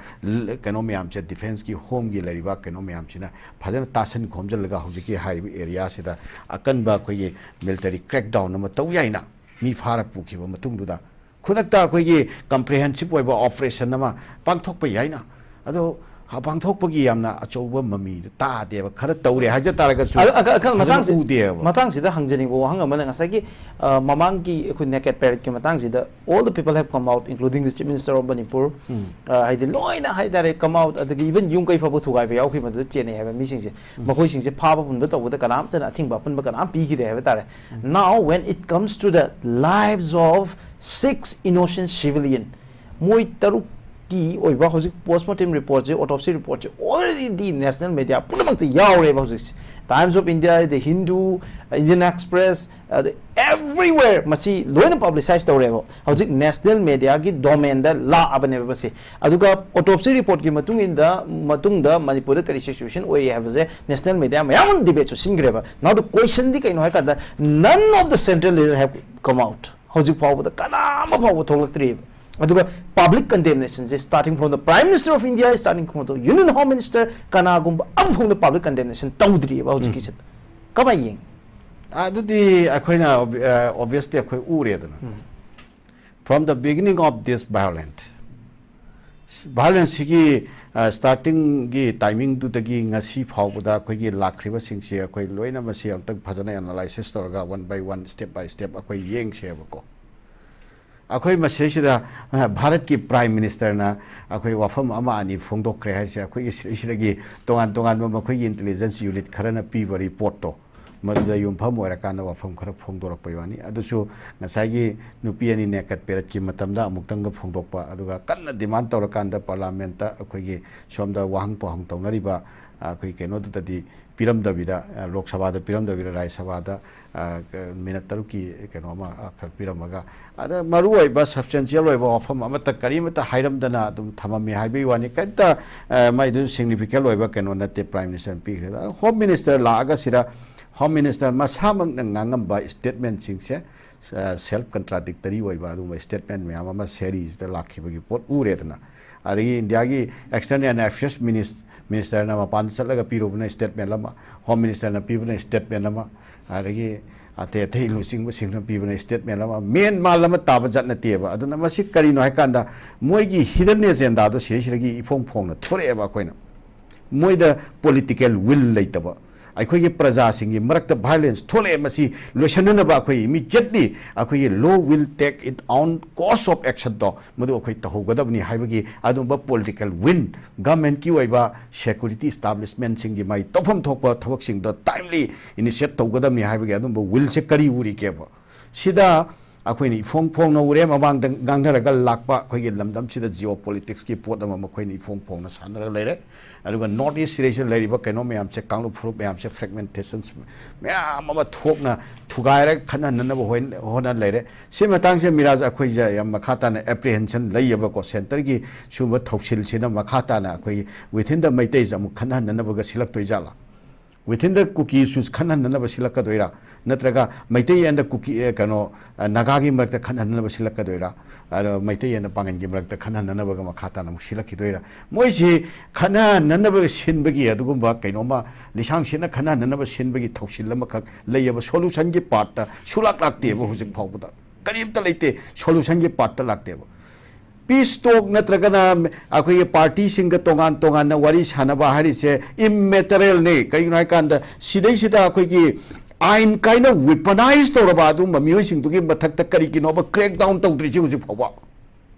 ꯀꯩꯅꯣ ꯃꯌꯥꯝꯁꯦ, defence ꯀꯤ, home ꯀꯤ ꯂꯩꯔꯤꯕ ꯀꯩꯅꯣ ꯃꯌꯥꯝꯁꯤꯅ ꯐꯖꯅ ꯇꯥꯁꯟ ꯈꯣꯝꯖꯤꯜꯂꯒ ꯍꯧꯖꯤꯛꯀꯤ ꯍꯥꯏꯔꯤꯕ area ꯁꯤꯗ ꯑꯀꯟꯕ ꯑꯩꯈꯣꯏꯒꯤ military crackdown ꯑꯃ ꯇꯧ ꯌꯥꯏꯅ, ꯃꯤ ꯐꯥꯔ ꯄꯨꯈꯤꯕ ꯃꯇꯨꯡꯗꯨꯗ ꯈꯨꯗꯛꯇ ꯑꯩꯈꯣꯏꯒꯤ comprehensive ꯑꯣꯏꯕ operation ꯑꯃ ꯄꯥꯡꯊꯣꯛꯄ ꯌꯥꯏꯅ꯫ ꯑꯗꯣ ꯄꯥꯡꯊꯣꯛꯄꯒꯤ ꯌꯥꯝꯅ ꯑꯆꯧꯕ ꯃꯃꯤꯗꯨ ꯇꯥꯗꯦꯕ꯫ ꯈꯔ ꯇꯧꯔꯦ ꯍꯥꯏꯖ ꯇꯥꯔꯒꯁꯨ ꯑꯗ-, ꯑꯗ-, ꯑꯗ-, ꯐꯖꯅ ꯃꯇꯥꯡꯁꯤ-, ꯎꯗꯦꯕ꯫ ꯃꯇꯥꯡꯁꯤꯗ ꯍꯪꯖꯅꯤꯡꯕ ꯋꯥꯍꯪ ꯑꯃꯅ, ꯉꯁꯥꯏꯒꯤ, ꯑ, ꯃꯃꯥꯡꯒꯤ ꯑꯩꯈꯣꯏ Naked Parade ꯀꯤ ꯃꯇꯥꯡꯁꯤꯗ, all the people have come out, including the Chief Minister of Manipur. ꯎꯝ꯫ ꯑ, ꯍꯥꯏꯗꯤ ꯂꯣꯏꯅ ꯍꯥꯏꯇꯥꯔꯦ, come out, ꯑꯗꯒꯤ even ꯌꯨꯝ ꯀꯩ ꯐꯥꯎꯕ ꯊꯨꯒꯥꯏꯕ ꯌꯥꯎꯈꯤ, ꯃꯗꯨꯗ ꯆꯦꯟꯅꯩ ꯍꯥꯏꯕ ꯃꯤꯁꯤꯡꯁꯦ꯫ ꯎꯝ꯫ ꯃꯈꯣꯏꯁꯤꯡꯁꯦ ꯐꯥꯕ ꯄꯨꯟꯕ ꯇꯧꯕꯗ ꯀꯅꯥꯝꯇꯅ ꯑꯊꯤꯡꯕ ꯑꯄꯨꯟꯕ ꯀꯅꯥꯝ ꯄꯤꯈꯤꯗꯦ ꯍꯥꯏꯕ ꯇꯥꯔꯦ꯫ ꯎꯝ꯫ Now, when it comes to the lives of six innocent civilian, ꯃꯣꯏ ꯇꯔꯨꯛꯀꯤ ꯑꯣꯏꯕ ꯍꯧꯖꯤꯛ post mortem report ꯁꯦ, autopsy report ꯁꯦ already national media ꯄꯨꯝꯅꯃꯛꯇ ꯌꯥꯎꯔꯦꯕ ꯍꯧꯖꯤꯛꯁꯦ꯫ Times of India, The Hindu, Indian Express, ꯑꯗ everywhere ꯃꯁꯤ ꯂꯣꯏꯅ publicize ꯇꯧꯔꯦꯕ꯫ ꯍꯧꯖꯤꯛ national media ꯒꯤ domain ꯗ ꯂꯥꯛꯑꯕꯅꯦꯕ ꯃꯁꯤ꯫ ꯑꯗꯨꯒ autopsy report ꯀꯤ ꯃꯇꯨꯡ ꯏꯟꯗ, ꯃꯇꯨꯡꯗ ꯃꯅꯤꯄꯨꯔꯗ ꯀꯔꯤ situation ꯑꯣꯏꯔꯤ ꯍꯥꯏꯕꯁꯦ national media ꯃꯌꯥꯝ ꯑꯃ debate ꯁꯨ ꯁꯤꯟꯈ꯭ꯔꯦꯕ꯫ Now the question ꯗꯤ ꯀꯩꯅꯣ ꯍꯥꯏ ꯀꯥꯟꯗ, none of the central leader have come out꯫ ꯍꯧꯖꯤꯛ ꯐꯥꯎꯕꯗ ꯀꯅꯥ ꯑꯃ ꯐꯥꯎꯕ ꯊꯣꯛꯂꯛꯇ꯭ꯔꯤꯕ꯫ ꯑꯗꯨꯒ public condemnation say, starting from the Prime Minister of India, starting from the Union Home Minister, ꯀꯅꯥꯒꯨꯝꯕ ꯑꯃꯐꯥꯎꯅ public condemnation ꯇꯧꯗ꯭ꯔꯤꯕ ꯍꯧꯖꯤꯛꯀꯤꯁꯤꯗ꯫ ꯀꯃꯥꯏ ꯌꯦꯡ? ꯑꯗꯨꯗꯤ ꯑꯩꯈꯣꯏꯅ ob-, ꯑ, obviously ꯑꯩꯈꯣꯏ ꯎꯔꯦꯗꯅ꯫ ꯎꯝ꯫ From the beginning of this violent, violence ꯁꯤꯒꯤ, ꯑ, starting ꯒꯤ timing ꯗꯨꯗꯒꯤ ꯉꯁꯤ ꯐꯥꯎꯕꯗ ꯑꯩꯈꯣꯏꯒꯤ ꯂꯥꯛꯈ꯭ꯔꯤꯕꯁꯤꯡꯁꯤ ꯑꯩꯈꯣꯏ ꯂꯣꯏꯅ ꯃꯁꯤ ꯑꯝꯇꯪ ꯐꯖꯅ analysis ꯇꯧꯔꯒ one by one, step by step ꯑꯩꯈꯣꯏ ꯌꯦꯡꯁꯦꯕꯀꯣ꯫ ꯑꯩꯈꯣꯏ ꯃꯁꯤꯗꯩꯁꯤꯗ, ꯑ, ꯚꯥꯔꯠꯀꯤ Prime Minister ꯅ ꯑꯩꯈꯣꯏ ꯋꯥꯐꯝ ꯑꯃ ꯑꯅꯤ ꯐꯣꯡꯗꯣꯛꯈ꯭ꯔꯦ ꯍꯥꯏꯁꯦ, ꯑꯩꯈꯣꯏꯒꯤ ꯁꯤ-, ꯁꯤꯗꯒꯤ ꯇꯣꯉꯥꯟ ꯇꯣꯉꯥꯟꯕ ꯃꯈꯣꯏꯒꯤ intelligence unit ꯈꯔꯅ ꯄꯤꯕ report ꯇꯣ, ꯃꯗꯨꯗ ꯌꯨꯝꯐꯝ ꯑꯣꯏꯔꯀꯥꯟꯗ ꯋꯥꯐꯝ ꯈꯔ ꯐꯣꯡꯗꯣꯔꯛꯄꯒꯤ ꯋꯥꯅꯤ꯫ ꯑꯗꯨꯁꯨ ꯉꯁꯥꯏꯒꯤ ꯅꯨꯄꯤ ꯑꯅꯤ ꯅꯦꯀꯠ ꯄꯦꯔꯠꯀꯤ ꯃꯇꯝꯗ ꯑꯃꯨꯛꯇꯪꯒ ꯐꯣꯡꯗꯣꯛꯄ, ꯑꯗꯨꯒ ꯀꯟꯅ ꯗꯤꯃꯥꯟ ꯇꯧꯔꯀꯥꯟꯗ ꯄꯥꯔꯂꯥꯃꯦꯟꯠꯇ ꯑꯩꯈꯣꯏꯒꯤ ꯁꯣꯝꯗ ꯋꯥꯍꯪ ꯄꯥꯎꯍꯪ ꯇꯧꯅꯔꯤꯕ ꯑꯩꯈꯣꯏ ꯀꯩꯅꯣꯗꯨꯗꯗꯤ ꯄꯤꯔꯝꯗꯕꯤꯗ, ꯂꯣꯛ ꯁꯚꯥꯗ ꯄꯤꯔꯝꯗꯕꯤꯗ ꯔꯥꯖ꯭ꯌ ꯁꯚꯥꯗ ꯃꯤꯅꯠ ꯇꯔꯨꯛꯀꯤ ꯀꯩꯅꯣ ꯑꯃꯈꯛ ꯄꯤꯔꯝꯃꯒ, ꯑꯗ ꯃꯔꯨꯑꯣꯏꯕ ꯁꯕꯁꯇꯦꯟꯁꯤꯌꯦꯜ ꯑꯣꯏꯕ ꯋꯥꯐꯝ ꯑꯃꯠꯇ ꯀꯔꯤꯃꯠꯇ ꯍꯥꯏꯔꯝꯗꯅ ꯑꯗꯨꯝ ꯊꯝꯃꯝꯃꯤ ꯍꯥꯏꯕꯒꯤ ꯋꯥꯅꯤ꯫ ꯀꯔꯤꯝꯇ ꯃꯥꯏꯗꯨ ꯁꯤꯒꯅꯤꯐꯤꯀꯦꯟ ꯑꯣꯏꯕ ꯀꯩꯅꯣ ꯅꯠꯇꯦ꯫ ꯄ꯭ꯔꯥꯏꯝ ꯃꯤꯅꯤꯁꯇꯔꯅ ꯄꯤꯈ꯭ꯔꯦ꯫ ꯍꯣꯝ ꯃꯤꯅꯤꯁꯇꯔ ꯂꯥꯛꯑꯒ ꯁꯤꯗ ꯍꯣꯝ ꯃꯤꯅꯤꯁꯇꯔ ꯃꯁꯥꯃꯛꯅ ꯉꯥꯡꯉꯝꯕ ꯁ꯭ꯇꯦꯠꯃꯦꯟꯁꯤꯡꯁꯦ ꯁꯦꯜꯐ ꯀꯟꯇ꯭ꯔꯥꯗꯤꯛꯇꯔꯤ ꯑꯣꯏꯕ ꯑꯗꯨꯒꯨꯝꯕ ꯁ꯭ꯇꯦꯠꯃꯦꯟ ꯃꯌꯥꯝ ꯑꯃ ꯁꯦꯔꯤꯁꯤꯗ ꯂꯥꯛꯈꯤꯕꯒꯤ ꯄꯣꯠ ꯎꯔꯦꯗꯅ꯫ ꯑꯗꯒꯤ ꯏꯟꯗꯤꯌꯥꯒꯤ ꯑꯦꯛꯁꯇꯔꯅꯦꯜ ꯑꯦꯐꯤꯌꯔꯁ ꯃꯤꯅꯤꯁꯇꯔꯅ ꯃꯄꯥꯟꯗ ꯆꯠꯂꯒ ꯄꯤꯔꯨꯕꯅ ꯁ꯭ꯇꯦꯠꯃꯦꯟ ꯑꯃ, ꯍꯣꯝ ꯃꯤꯅꯤꯁꯇꯔꯅ ꯄꯤꯕꯅ ꯁ꯭ꯇꯦꯠꯃꯦꯟ ꯑꯃ, ꯑꯗꯒꯤ ꯑꯇꯩ ꯑꯇꯩ ꯂꯨꯆꯤꯡꯕꯁꯤꯡꯅ ꯄꯤꯕꯅ ꯁ꯭ꯇꯦꯠꯃꯦꯟ ꯑꯃ, ꯃꯦꯟ ꯃꯥꯜ ꯑꯃ ꯇꯥꯕ ꯖꯥꯠ ꯅꯠꯇꯦꯕ꯫ ꯑꯗꯨꯅ ꯃꯁꯤ ꯀꯔꯤꯅꯣ ꯍꯥꯏꯀꯥꯟꯗ ꯃꯣꯏꯒꯤ ꯍꯤꯗꯟ ꯑꯦꯖꯦꯟꯗꯥꯗꯣ ꯁꯤꯗꯩꯁꯤꯗꯒꯤ ꯏꯐꯣꯡ ꯐꯣꯡꯅ ꯊꯣꯔꯛꯑꯦꯕ꯫ ꯑꯩꯈꯣꯏꯅ ꯃꯣꯏꯗ ꯄꯣꯂꯤꯇꯤꯀꯦꯜ ꯋꯤꯜ ꯂꯩꯇꯕ, ꯑꯩꯈꯣꯏꯒꯤ ꯄ꯭ꯔꯖꯥꯁꯤꯡꯒꯤ ꯃꯔꯛꯇ ꯚꯥꯏꯑꯣꯂꯦꯟꯁ ꯊꯣꯛꯂꯛꯑꯦ, ꯃꯁꯤ ꯂꯣꯏꯁꯤꯟꯅꯅꯕ ꯑꯩꯈꯣꯏ ꯏꯃꯤꯗꯤꯌꯦꯠꯂꯤ ꯑꯩꯈꯣꯏꯒꯤ law will take it own course of action ꯗꯣ ꯃꯗꯨ ꯑꯩꯈꯣꯏ ꯇꯧꯍꯧꯒꯗꯕꯅꯤ ꯍꯥꯏꯕꯒꯤ ꯑꯗꯨꯝꯕ ꯄꯣꯂꯤꯇꯤꯀꯦꯜ ꯋꯤꯟ ꯒꯃꯦꯟꯠꯀꯤ ꯑꯣꯏꯕ ꯁꯦꯀ꯭ꯌꯨꯔꯤꯇꯤ ꯏꯁꯇꯥꯕ꯭ꯂꯤꯁꯃꯦꯟꯁꯤꯡꯒꯤ ꯃꯥꯏ ꯇꯧꯐꯝ ꯊꯣꯛꯄ ꯊꯕꯛꯁꯤꯡꯗꯣ ꯇꯥꯏꯝꯂꯤ ꯏꯅꯤꯁꯤꯌꯦꯠ ꯇꯧꯒꯗꯕꯅꯤ ꯍꯥꯏꯕꯒꯤ ꯑꯗꯨꯝꯕ ꯋꯤꯜꯁꯦ ꯀꯔꯤ ꯎꯔꯤꯒꯦꯕ? ꯁꯤꯗ ꯑꯩꯈꯣꯏꯅ ꯏꯐꯣꯡ ꯐꯣꯡꯅ ꯎꯔꯦ, ꯃꯃꯥꯡꯗ ꯉꯥꯡꯅꯔꯒ ꯂꯥꯛꯄ ꯑꯩꯈꯣꯏꯒꯤ ꯂꯝꯗꯝꯁꯤꯗ ꯖꯤꯑꯣ ꯄꯣꯂꯤꯇꯤꯛꯁꯀꯤ ꯄꯣꯠ ꯑꯃ ꯃꯈꯣꯏꯅ ꯏꯐꯣꯡ ꯐꯣꯡꯅ ꯁꯥꯟꯅꯔꯒ ꯂꯩꯔꯦ꯫ ꯑꯗꯨꯒ ꯅꯣꯔꯠ ꯏꯁ ꯁꯤꯗꯩꯁꯤꯗ ꯂꯩꯔꯤꯕ ꯀꯩꯅꯣ ꯃꯌꯥꯝꯁꯦ, ꯀꯥꯡꯂꯨꯞ ꯐꯨꯔꯨꯞ ꯃꯌꯥꯝꯁꯦ, ꯐ꯭ꯔꯦꯒꯃꯦꯟꯇꯦꯁꯟꯁ ꯃꯌꯥꯝ ꯑꯃ ꯊꯣꯛꯅ ꯊꯨꯒꯥꯏꯔꯒ ꯈꯠꯅꯍꯟꯅꯅꯕ ꯍꯣꯏ-, ꯍꯣꯠꯅ ꯂꯩꯔꯦ꯫ ꯁꯤ ꯃꯇꯥꯡꯁꯦ ꯃꯤꯔꯥꯖ ꯑꯩꯈꯣꯏꯁꯦ ꯌꯥꯝ ꯃꯈꯥ ꯇꯥꯅ ꯑꯦꯄ꯭ꯔꯤꯍꯦꯟꯁꯟ ꯂꯩꯌꯦꯕꯀꯣ꯫ ꯁꯦꯟꯇꯔꯒꯤ ꯁꯤꯒꯨꯝꯕ ꯊꯧꯁꯤꯜꯁꯤꯅ ꯃꯈꯥ ꯇꯥꯅ ꯑꯩꯈꯣꯏꯒꯤ within the ꯃꯩꯇꯩꯁꯦ ꯑꯃꯨꯛ ꯈꯠꯅꯍꯟꯅꯅꯕꯒ ꯁꯤꯜꯂꯛꯇꯣꯏ ꯖꯥꯠꯂꯥ? Within the Kuki issues ꯈꯠꯅꯍꯟꯅꯅꯕ ꯁꯤꯜꯂꯛꯀꯗꯣꯏꯔꯥ? ꯅꯠꯇ꯭ꯔꯒ ꯃꯩꯇꯩ and the Kuki, ꯑꯦ, ꯀꯩꯅꯣ, ꯑ, ꯅꯥꯒꯥꯒꯤ ꯃꯔꯛꯇ ꯈꯠꯅꯍꯟꯅꯅꯕ ꯁꯤꯜꯂꯛꯀꯗꯣꯏꯔꯥ? ꯑꯗꯣ ꯃꯩꯇꯩ and ꯄꯥꯡꯒꯟꯒꯤ ꯃꯔꯛꯇ ꯈꯠꯅꯍꯟꯅꯅꯕꯒ ꯃꯈꯥ ꯇꯥꯅ ꯑꯃꯨꯛ ꯁꯤꯜꯂꯛꯈꯤꯗꯣꯏꯔꯥ? ꯃꯣꯏꯁꯤ ꯈꯠꯅꯍꯟꯅꯅꯕ ꯁꯤꯟꯕꯒꯤ ꯑꯗꯨꯒꯨꯝꯕ ꯀꯩꯅꯣꯝꯃ, ꯂꯤꯁꯥꯡ ꯁꯤꯠꯅ ꯈꯠꯅꯍꯟꯅꯅꯕ ꯁꯤꯟꯕꯒꯤ ꯊꯧꯁꯤꯜ ꯑꯃꯈꯛ ꯂꯩꯌꯦꯕ꯫ ꯁꯣꯂꯨꯁꯟꯒꯤ ꯄꯥꯔꯠꯇ ꯁꯨꯂꯥꯛ ꯂꯥꯛꯇꯦꯕ ꯍꯧꯖꯤꯛ ꯐꯥꯎꯕꯗ꯫ ꯀꯔꯤꯝꯇ ꯂꯩꯇꯦ, ꯁꯣꯂꯨꯁꯟꯒꯤ ꯄꯥꯔꯠꯇ ꯂꯥꯛꯇꯦꯕ꯫ ꯄꯤꯁ ꯇꯣꯛ ꯅꯠꯇ꯭ꯔꯒꯅ ꯑꯩꯈꯣꯏꯒꯤ ꯄꯥꯔꯇꯤꯁꯤꯡꯒ ꯇꯣꯉꯥꯟ ꯇꯣꯉꯥꯟꯅ ꯋꯥꯔꯤ ꯁꯥꯟꯅꯕ ꯍꯥꯏꯔꯤꯁꯦ ꯏꯝꯃꯦꯇꯔꯦꯜꯅꯤ꯫ ꯀꯩꯒꯤꯅꯣ ꯍꯥꯏꯀꯥꯟꯗ ꯁꯤꯗꯩꯁꯤꯗ ꯑꯩꯈꯣꯏꯒꯤ ꯑꯥꯏꯟ ꯀꯥꯏꯅ ꯋꯤꯄꯅꯥꯏꯁ ꯇꯧꯔꯕ ꯑꯗꯨꯒꯨꯝꯕ ꯃꯤꯑꯣꯏꯁꯤꯡꯗꯨꯒꯤ ꯃꯊꯛꯇ ꯀꯔꯤꯒꯤꯅꯣꯕ ꯀ꯭ꯔꯦꯛ ꯗꯥꯎꯟ ꯇꯧꯗ꯭ꯔꯤꯁꯤ ꯍꯧꯖꯤꯛ ꯐꯥꯎꯕ?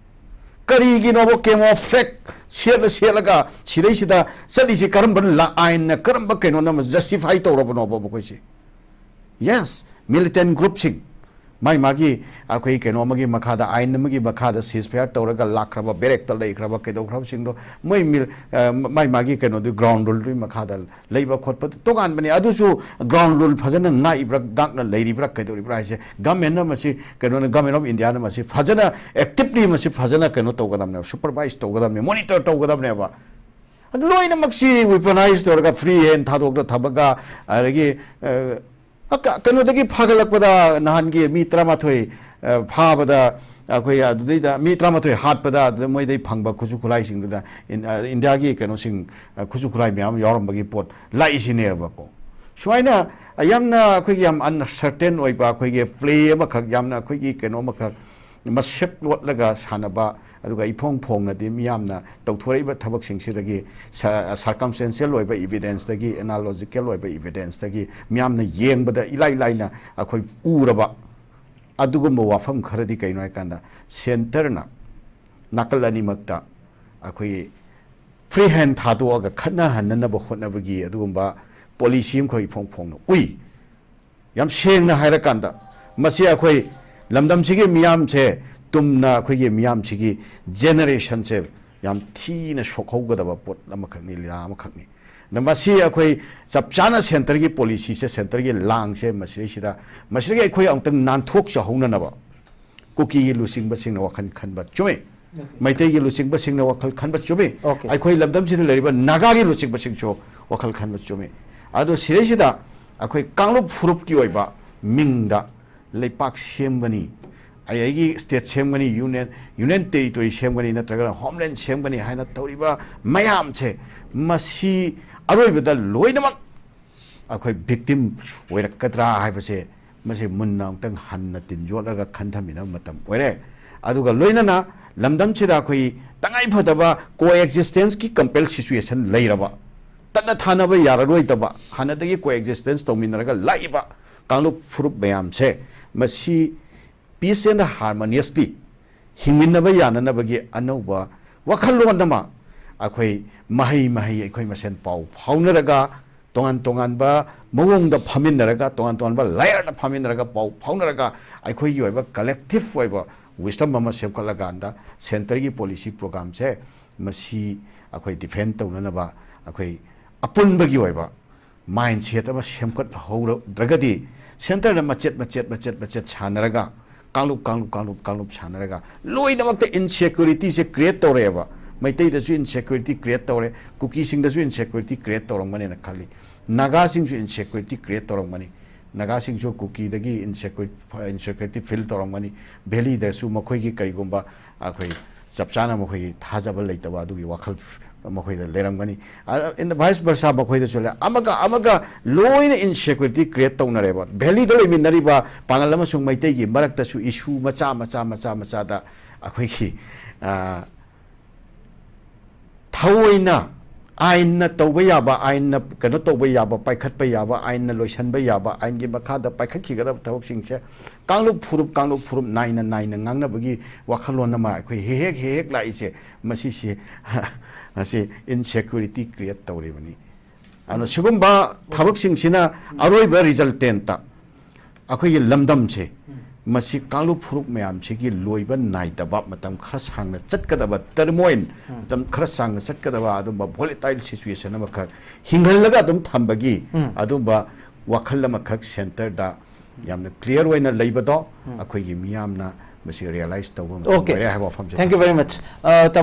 ꯀꯔꯤꯒꯤꯅꯣꯕ ꯀꯦꯃꯣꯐ꯭ꯂꯦꯛ ꯁꯦꯠꯂ ꯁꯦꯠꯂꯒ ꯁꯤꯗꯩꯁꯤꯗ ꯆꯠꯂꯤꯁꯤ? ꯀꯔꯝꯕ ꯂꯥ-, ꯑꯥꯏꯟꯅ ꯀꯔꯝꯕ ꯀꯩꯅꯣꯅ ꯖꯁꯇꯤꯐꯥꯏ ꯇꯧꯔꯕꯅꯣꯕ ꯃꯈꯣꯏꯁꯤ? Yes, militant groupꯁꯤꯡ, ꯃꯥꯏ ꯃꯥꯒꯤ ꯑꯩꯈꯣꯏ ꯀꯩꯅꯣ ꯑꯃꯒꯤ ꯃꯈꯥꯗ, ꯑꯥꯏꯟ ꯑꯃꯒꯤ ꯃꯈꯥꯗ ceasefire ꯇꯧꯔꯒ ꯂꯥꯛꯈ꯭ꯔꯕ, ꯕꯦꯔꯦꯛꯇ ꯂꯩꯈ꯭ꯔꯕ, ꯀꯩꯗꯧꯈ꯭ꯔꯕꯁꯤꯡꯗꯣ ꯃꯣꯏ ꯃꯤꯜ-, ꯑ, ꯃꯥꯏ ꯃꯥꯒꯤ ꯀꯩꯅꯣꯗꯨ, ground ruleꯗꯨꯒꯤ ꯃꯈꯥꯗ ꯂꯩꯕ ꯈꯣꯠꯄ ꯇꯣꯉꯥꯟꯕꯅꯤ꯫ ꯑꯗꯨꯁꯨ ground rule ꯐꯖꯅ ꯉꯥꯛꯏꯕ꯭ꯔꯥ, ꯉꯥꯛꯅ ꯂꯩꯔꯤꯕ꯭ꯔꯥ, ꯀꯩꯗꯧꯔꯤꯕ꯭ꯔꯥ ꯍꯥꯏꯁꯦ governmentꯅ ꯃꯁꯤ, ꯀꯩꯅꯣꯅ, Government of Indiaꯅ ꯃꯁꯤ ꯐꯖꯅ actively ꯃꯁꯤ ꯐꯖꯅ ꯀꯩꯅꯣ ꯇꯧꯒꯗꯕꯅꯦꯕ, supervise ꯇꯧꯒꯗꯕꯅꯦ, monitor ꯇꯧꯒꯗꯕꯅꯦꯕ꯫ ꯑꯗꯨ ꯂꯣꯏꯅꯃꯛꯁꯤ weaponize ꯇꯧꯔꯒ free hand ꯊꯥꯗꯣꯛꯇ ꯊꯝꯃꯒ, ꯑꯗꯒꯤ, ꯑ, ꯑ, ꯀ-, ꯀꯩꯅꯣꯗꯒꯤ ꯐꯥꯒꯠꯂꯛꯄꯗ ꯅꯍꯥꯟꯒꯤ ꯃꯤ ꯇꯔꯥꯃꯥꯊꯣꯏ, ꯑ, ꯐꯥꯕꯗ, ꯑꯩꯈꯣꯏ ꯑꯗꯨꯗꯩꯗ ꯃꯤ ꯇꯔꯥꯃꯥꯊꯣꯏ ꯍꯥꯠꯄꯗ, ꯑꯗꯨꯗ ꯃꯣꯏꯗꯩ ꯐꯪꯕ ꯈꯨꯠꯁꯨ ꯈꯨꯠꯂꯥꯏꯁꯤꯡꯗꯨꯗ ꯏꯟ-, ꯑ, ꯏꯟꯗꯤꯌꯥꯒꯤ ꯀꯩꯅꯣꯁꯤꯡ, ꯑ, ꯈꯨꯠꯁꯨ ꯈꯨꯠꯂꯥꯏ ꯃꯌꯥꯝ ꯌꯥꯎꯔꯝꯕꯒꯤ ꯄꯣꯠ ꯂꯥꯛꯏꯁꯤꯅꯦꯕꯀꯣ꯫ ꯁꯨꯃꯥꯏꯅ ꯌꯥꯝꯅ ꯑꯩꯈꯣꯏꯒꯤ ꯌꯥꯝ uncertain ꯑꯣꯏꯕ, ꯑꯩꯈꯣꯏꯒꯤ play ꯑꯃꯈꯛ, ꯌꯥꯝꯅ ꯑꯩꯈꯣꯏꯒꯤ ꯀꯩꯅꯣ ꯑꯃꯈꯛ, ꯃꯁꯦꯞ ꯂꯣꯠꯂꯒ ꯁꯥꯟꯅꯕ, ꯑꯗꯨꯒ ꯏꯐꯣꯡ ꯐꯣꯡꯅꯗꯤ ꯃꯤꯌꯥꯝꯅ ꯇꯧꯊꯣꯔꯛꯏꯕ ꯊꯕꯛꯁꯤꯡꯁꯤꯗꯒꯤ, ꯁ-, circumstantial ꯑꯣꯏꯕ evidenceꯇꯒꯤ, analogical ꯑꯣꯏꯕ evidenceꯇꯒꯤ ꯃꯤꯌꯥꯝꯅ ꯌꯦꯡꯕꯗ ꯏꯂꯥꯏ ꯂꯥꯏꯅ ꯑꯩꯈꯣꯏ ꯎꯔꯕ ꯑꯗꯨꯒꯨꯝꯕ ꯋꯥꯐꯝ ꯈꯔꯗꯤ ꯀꯩꯅꯣ ꯍꯥꯏꯀꯥꯟꯗ, centreꯅ ꯅꯥꯀꯜ ꯑꯅꯤꯃꯛꯇ ꯑꯩꯈꯣꯏꯒꯤ free hand ꯊꯥꯗꯣꯛꯑꯒ ꯈꯠꯅꯍꯟꯅꯅꯕ ꯍꯣꯠꯅꯕꯒꯤ ꯑꯗꯨꯒꯨꯝꯕ policy ꯑꯃꯈꯛ ꯏꯐꯣꯡ ꯐꯣꯡꯅ ꯎꯏ꯫ ꯌꯥꯝ ꯁꯦꯡꯅ ꯍꯥꯏꯔꯀꯥꯟꯗ, ꯃꯁꯤ ꯑꯩꯈꯣꯏ ꯂꯝꯗꯝꯁꯤꯒꯤ ꯃꯤꯌꯥꯝꯁꯦ, ꯇꯨꯡꯗ ꯑꯩꯈꯣꯏꯒꯤ ꯃꯤꯌꯥꯝꯁꯤꯒꯤ generationꯁꯦ ꯌꯥꯝ ꯊꯤꯅ ꯁꯣꯛꯍꯧꯒꯗꯕ ꯄꯣꯠ ꯑꯃꯈꯛꯅꯤ, ꯂꯤꯂꯥ ꯑꯃꯈꯛꯅꯤ꯫ ꯑꯗ ꯃꯁꯤ ꯑꯩꯈꯣꯏ ꯆꯞ ꯆꯥꯅ centreꯒꯤ policyꯁꯦ, centreꯒꯤ ꯂꯥꯡꯁꯦ ꯃꯁꯤꯗꯩꯁꯤꯗ, ꯃꯁꯤꯗꯒꯤ ꯑꯩꯈꯣꯏ ꯑꯃꯨꯛꯇꯪ ꯅꯥꯟꯊꯣꯛꯆꯍꯧꯅꯅꯕ ꯀꯨꯀꯤꯒꯤ ꯂꯨꯆꯤꯡꯕꯁꯤꯡꯅ ꯋꯥꯈꯜ ꯈꯟꯕ ꯆꯨꯝꯃꯤ꯫ ꯃꯩꯇꯩꯒꯤ ꯂꯨꯆꯤꯡꯕꯁꯤꯡꯅ ꯋꯥꯈꯜ ꯈꯟꯕ ꯆꯨꯝꯃꯤ꯫ Okay. ꯑꯩꯈꯣꯏ ꯂꯝꯗꯝꯁꯤꯗ ꯂꯩꯔꯤꯕ ꯅꯥꯒꯥꯒꯤ ꯂꯨꯆꯤꯡꯕꯁꯤꯡꯁꯨ ꯋꯥꯈꯜ ꯈꯟꯕ ꯆꯨꯝꯃꯤ꯫ ꯑꯗꯣ ꯁꯤꯗꯩꯁꯤꯗ ꯑꯩꯈꯣꯏ ꯀꯥꯡꯂꯨꯞ ꯐꯨꯔꯨꯞꯀꯤ ꯑꯣꯏꯕ ꯃꯤꯡꯗ ꯂꯩꯄꯥꯛ ꯁꯦꯝꯒꯅꯤ, ꯑꯩ ꯑꯩꯒꯤ state ꯁꯦꯝꯒꯅꯤ, union, union territory ꯁꯦꯝꯒꯅꯤ, ꯅꯠꯇ꯭ꯔꯒꯅ homeland ꯁꯦꯝꯒꯅꯤ ꯍꯥꯏꯅ ꯇꯧꯔꯤꯕ ꯃꯌꯥꯝꯁꯦ, ꯃꯁꯤ ꯑꯔꯣꯏꯕꯗ ꯂꯣꯏꯅꯃꯛ ꯑꯩꯈꯣꯏ victim ꯑꯣꯏꯔꯛꯀꯗ꯭ꯔꯥ ꯍꯥꯏꯕꯁꯦ, ꯃꯁꯤ ꯃꯨꯟꯅ ꯑꯃꯨꯛꯇꯪ ꯍꯟꯅ ꯇꯤꯟ ꯌꯣꯠꯂꯒ ꯈꯟꯊꯃꯤꯟꯅꯕ ꯃꯇꯝ ꯑꯣꯏꯔꯦ꯫ ꯑꯗꯨꯒ ꯂꯣꯏꯅꯅ ꯂꯝꯗꯝꯁꯤꯗ ꯑꯩꯈꯣꯏ ꯇꯉꯥꯏ ꯐꯗꯕ co-existenceꯀꯤ compel situation ꯂꯩꯔꯕ, ꯇꯠꯅ ꯊꯥꯅꯕ ꯌꯥꯔꯔꯣꯏꯗꯕ, ꯍꯥꯟꯅꯗꯒꯤ co-existence ꯇꯧꯃꯤꯟꯅꯔꯒ ꯂꯥꯛꯏꯕ ꯀꯥꯡꯂꯨꯞ ꯐꯨꯔꯨꯞ ꯃꯌꯥꯝꯁꯦ, ꯃꯁꯤ peace and harmoniously ꯍꯤꯡꯃꯤꯟꯅꯕ ꯌꯥꯅꯅꯕꯒꯤ ꯑꯅꯧꯕ ꯋꯥꯈꯜꯂꯣꯟ ꯑꯃ ꯑꯩꯈꯣꯏ ꯃꯍꯩ ꯃꯍꯩ ꯑꯩꯈꯣꯏ ꯃꯁꯦꯟ ꯄꯥꯎ ꯐꯥꯎꯅꯔꯒ ꯇꯣꯉꯥꯟ ꯇꯣꯉꯥꯟꯕ ꯃꯑꯣꯡꯗ ꯐꯝꯃꯤꯟꯅꯔꯒ, ꯇꯣꯉꯥꯟ ꯇꯣꯉꯥꯟꯕ ꯂꯦꯌꯔꯗ ꯐꯝꯃꯤꯟꯅꯔꯒ, ꯄꯥꯎ ꯐꯥꯎꯅꯔꯒ, ꯑꯩꯈꯣꯏꯒꯤ ꯑꯣꯏꯕ ꯀꯂꯦꯛꯇꯤꯚ ꯑꯣꯏꯕ ꯋꯤꯁꯗꯝ ꯑꯃ ꯁꯦꯝꯒꯠꯂꯀꯥꯟꯗ ꯁꯦꯟꯇꯔꯒꯤ ꯄꯣꯂꯤꯁꯤ ꯄ꯭ꯔꯣꯒ꯭ꯔꯥꯝꯁꯦ ꯃꯁꯤ ꯑꯩꯈꯣꯏ ꯗꯤꯐꯦꯟ ꯇꯧꯅꯅꯕ ꯑꯩꯈꯣꯏ ꯑꯄꯨꯟꯕꯒꯤ ꯑꯣꯏꯕ ꯃꯥꯏꯟꯁꯦꯠ ꯑꯃ ꯁꯦꯝꯒꯠꯍꯧꯗ꯭ꯔꯒꯗꯤ, ꯁꯦꯟꯇꯔꯗ ꯃꯆꯦꯠ ꯃꯆꯦꯠ ꯃꯆꯦꯠ ꯃꯆꯦꯠ ꯁꯥꯟꯅꯔꯒ, ꯀꯥꯡꯂꯨꯞ ꯀꯥꯡꯂꯨꯞ ꯀꯥꯡꯂꯨꯞ ꯀꯥꯡꯂꯨꯞ ꯁꯥꯟꯅꯔꯒ, ꯂꯣꯏꯅꯃꯛꯇ ꯏꯟꯁꯦꯀ꯭ꯌꯨꯔꯤꯇꯤꯁꯦ ꯀ꯭ꯔꯤꯌꯦꯠ ꯇꯧꯔꯛꯑꯦꯕ꯫ ꯃꯩꯇꯩꯗꯁꯨ ꯏꯟꯁꯦꯀ꯭ꯌꯨꯔꯤꯇꯤ ꯀ꯭ꯔꯤꯌꯦꯠ ꯇꯧꯔꯦ, ꯀꯨꯀꯤꯁꯤꯡꯗꯁꯨ ꯏꯟꯁꯦꯀ꯭ꯌꯨꯔꯤꯇꯤ ꯀ꯭ꯔꯤꯌꯦꯠ ꯇꯧꯔꯝꯒꯅꯦꯅ ꯈꯜꯂꯤ꯫ ꯅꯥꯒꯥꯁꯤꯡꯁꯨ ꯏꯟꯁꯦꯀ꯭ꯌꯨꯔꯤꯇꯤ ꯀ꯭ꯔꯤꯌꯦꯠ ꯇꯧꯔꯝꯒꯅꯤ꯫ ꯅꯥꯒꯥꯁꯤꯡꯁꯨ ꯀꯨꯀꯤꯗꯒꯤ ꯏꯟꯁꯦꯀ꯭ꯌꯨꯔꯤꯇꯤ ꯐꯤꯜ ꯇꯧꯔꯝꯒꯅꯤ꯫ ꯚꯦꯂꯤꯗꯁꯨ ꯃꯈꯣꯏꯒꯤ ꯀꯔꯤꯒꯨꯝꯕ ꯑꯩꯈꯣꯏ ꯆꯞ ꯆꯥꯅ ꯃꯈꯣꯏꯒꯤ ꯊꯥꯖꯕ ꯂꯩꯇꯕ ꯑꯗꯨꯒꯤ ꯋꯥꯈꯜ ꯃꯈꯣꯏꯗ ꯂꯩꯔꯝꯒꯅꯤ꯫ ꯑ, in the vice versa ꯃꯈꯣꯏꯗꯁꯨ ꯂꯩ꯫ ꯑꯃꯒ ꯑꯃꯒ ꯂꯣꯏꯅ ꯏꯟꯁꯦꯀ꯭ꯌꯨꯔꯤꯇꯤ ꯀ꯭ꯔꯤꯌꯦꯠ ꯇꯧꯅꯔꯦꯕ꯫ ꯚꯦꯂꯤꯗ ꯂꯩꯃꯤꯟꯅꯔꯤꯕ ꯄꯥꯉꯜ ꯑꯃꯁꯨꯡ ꯃꯩꯇꯩꯒꯤ ꯃꯔꯛꯇꯁꯨ ꯏꯁꯨ ꯃꯆꯥ ꯃꯆꯥ ꯃꯆꯥ ꯃꯆꯥꯗ ꯑꯩꯈꯣꯏꯒꯤ, ꯑ, ꯊꯑꯣꯏꯅ ꯑꯥꯏꯟꯅ ꯇꯧꯕ ꯌꯥꯕ, ꯑꯥꯏꯟꯅ ꯀꯩꯅꯣ ꯇꯧꯕ ꯌꯥꯕ, ꯄꯥꯏꯈꯠꯄ ꯌꯥꯕ, ꯑꯥꯏꯟꯅ ꯂꯣꯏꯁꯤꯟꯕ ꯌꯥꯕ, ꯑꯥꯏꯟꯒꯤ ꯃꯈꯥꯗ ꯄꯥꯏꯈꯠꯈꯤꯒꯗꯕ ꯊꯕꯛꯁꯤꯡꯁꯦ ꯀꯥꯡꯂꯨꯞ ꯐꯨꯔꯨꯞ, ꯀꯥꯡꯂꯨꯞ ꯐꯨꯔꯨꯞ ꯅꯥꯏꯅ ꯅꯥꯏꯅ ꯉꯥꯡꯅꯕꯒꯤ ꯋꯥꯈꯜꯂꯣꯟ ꯑꯃ ꯑꯩꯈꯣꯏ ꯍꯦꯛ ꯍꯦꯛ ꯍꯦꯛ ꯍꯦꯛ ꯂꯥꯛꯏꯁꯦ, ꯃꯁꯤꯁꯦ ꯃꯁꯤ ꯏꯟꯁꯦꯀ꯭ꯌꯨꯔꯤꯇꯤ ꯀ꯭ꯔꯤꯌꯦꯠ ꯇꯧꯔꯤꯕꯅꯤ꯫ ꯑꯗꯨꯅ ꯁꯤꯒꯨꯝꯕ ꯊꯕꯛꯁꯤꯡꯁꯤꯅ ꯑꯔꯣꯏꯕ ꯔꯤꯖꯜꯇꯦꯟꯇ ꯑꯩꯈꯣꯏꯒꯤ ꯂꯝꯗꯝꯁꯦ ꯃꯁꯤ ꯀꯥꯡꯂꯨꯞ ꯐꯨꯔꯨꯞ ꯃꯌꯥꯝꯁꯤꯒꯤ ꯂꯣꯏꯕ ꯅꯥꯏꯗꯕ, ꯃꯇꯝ ꯈꯔ ꯁꯥꯡꯅ ꯆꯠꯀꯗꯕ ꯇꯔꯃꯣꯏꯟ, ꯃꯇꯝ ꯈꯔ ꯁꯥꯡꯅ ꯆꯠꯀꯗꯕ ꯑꯗꯨꯝꯕ ꯚꯣꯂꯦꯇꯥꯏꯜ ꯁꯤꯆꯨꯋꯦꯁꯟ ꯑꯃꯈꯛ ꯍꯤꯡꯍꯜꯂꯒ ꯑꯗꯨꯝ ꯊꯝꯕꯒꯤ ꯑꯗꯨꯝꯕ ꯋꯥꯈꯜ ꯑꯃꯈꯛ ꯁꯦꯟꯇꯔꯗ ꯌꯥꯝꯅ ꯀ꯭ꯂꯤꯌꯥꯔ ꯑꯣꯏꯅ ꯂꯩꯕꯗꯣ ꯑꯩꯈꯣꯏꯒꯤ ꯃꯤꯌꯥꯝꯅ ꯃꯁꯤ ꯔꯤꯌꯦꯂꯥꯏꯁ ꯇꯧꯕ ꯃꯇꯝ Okay. ꯑꯣꯏꯔꯦ ꯍꯥꯏꯕ ꯋꯥꯐꯝꯁꯦ Thank you very much. ꯑ,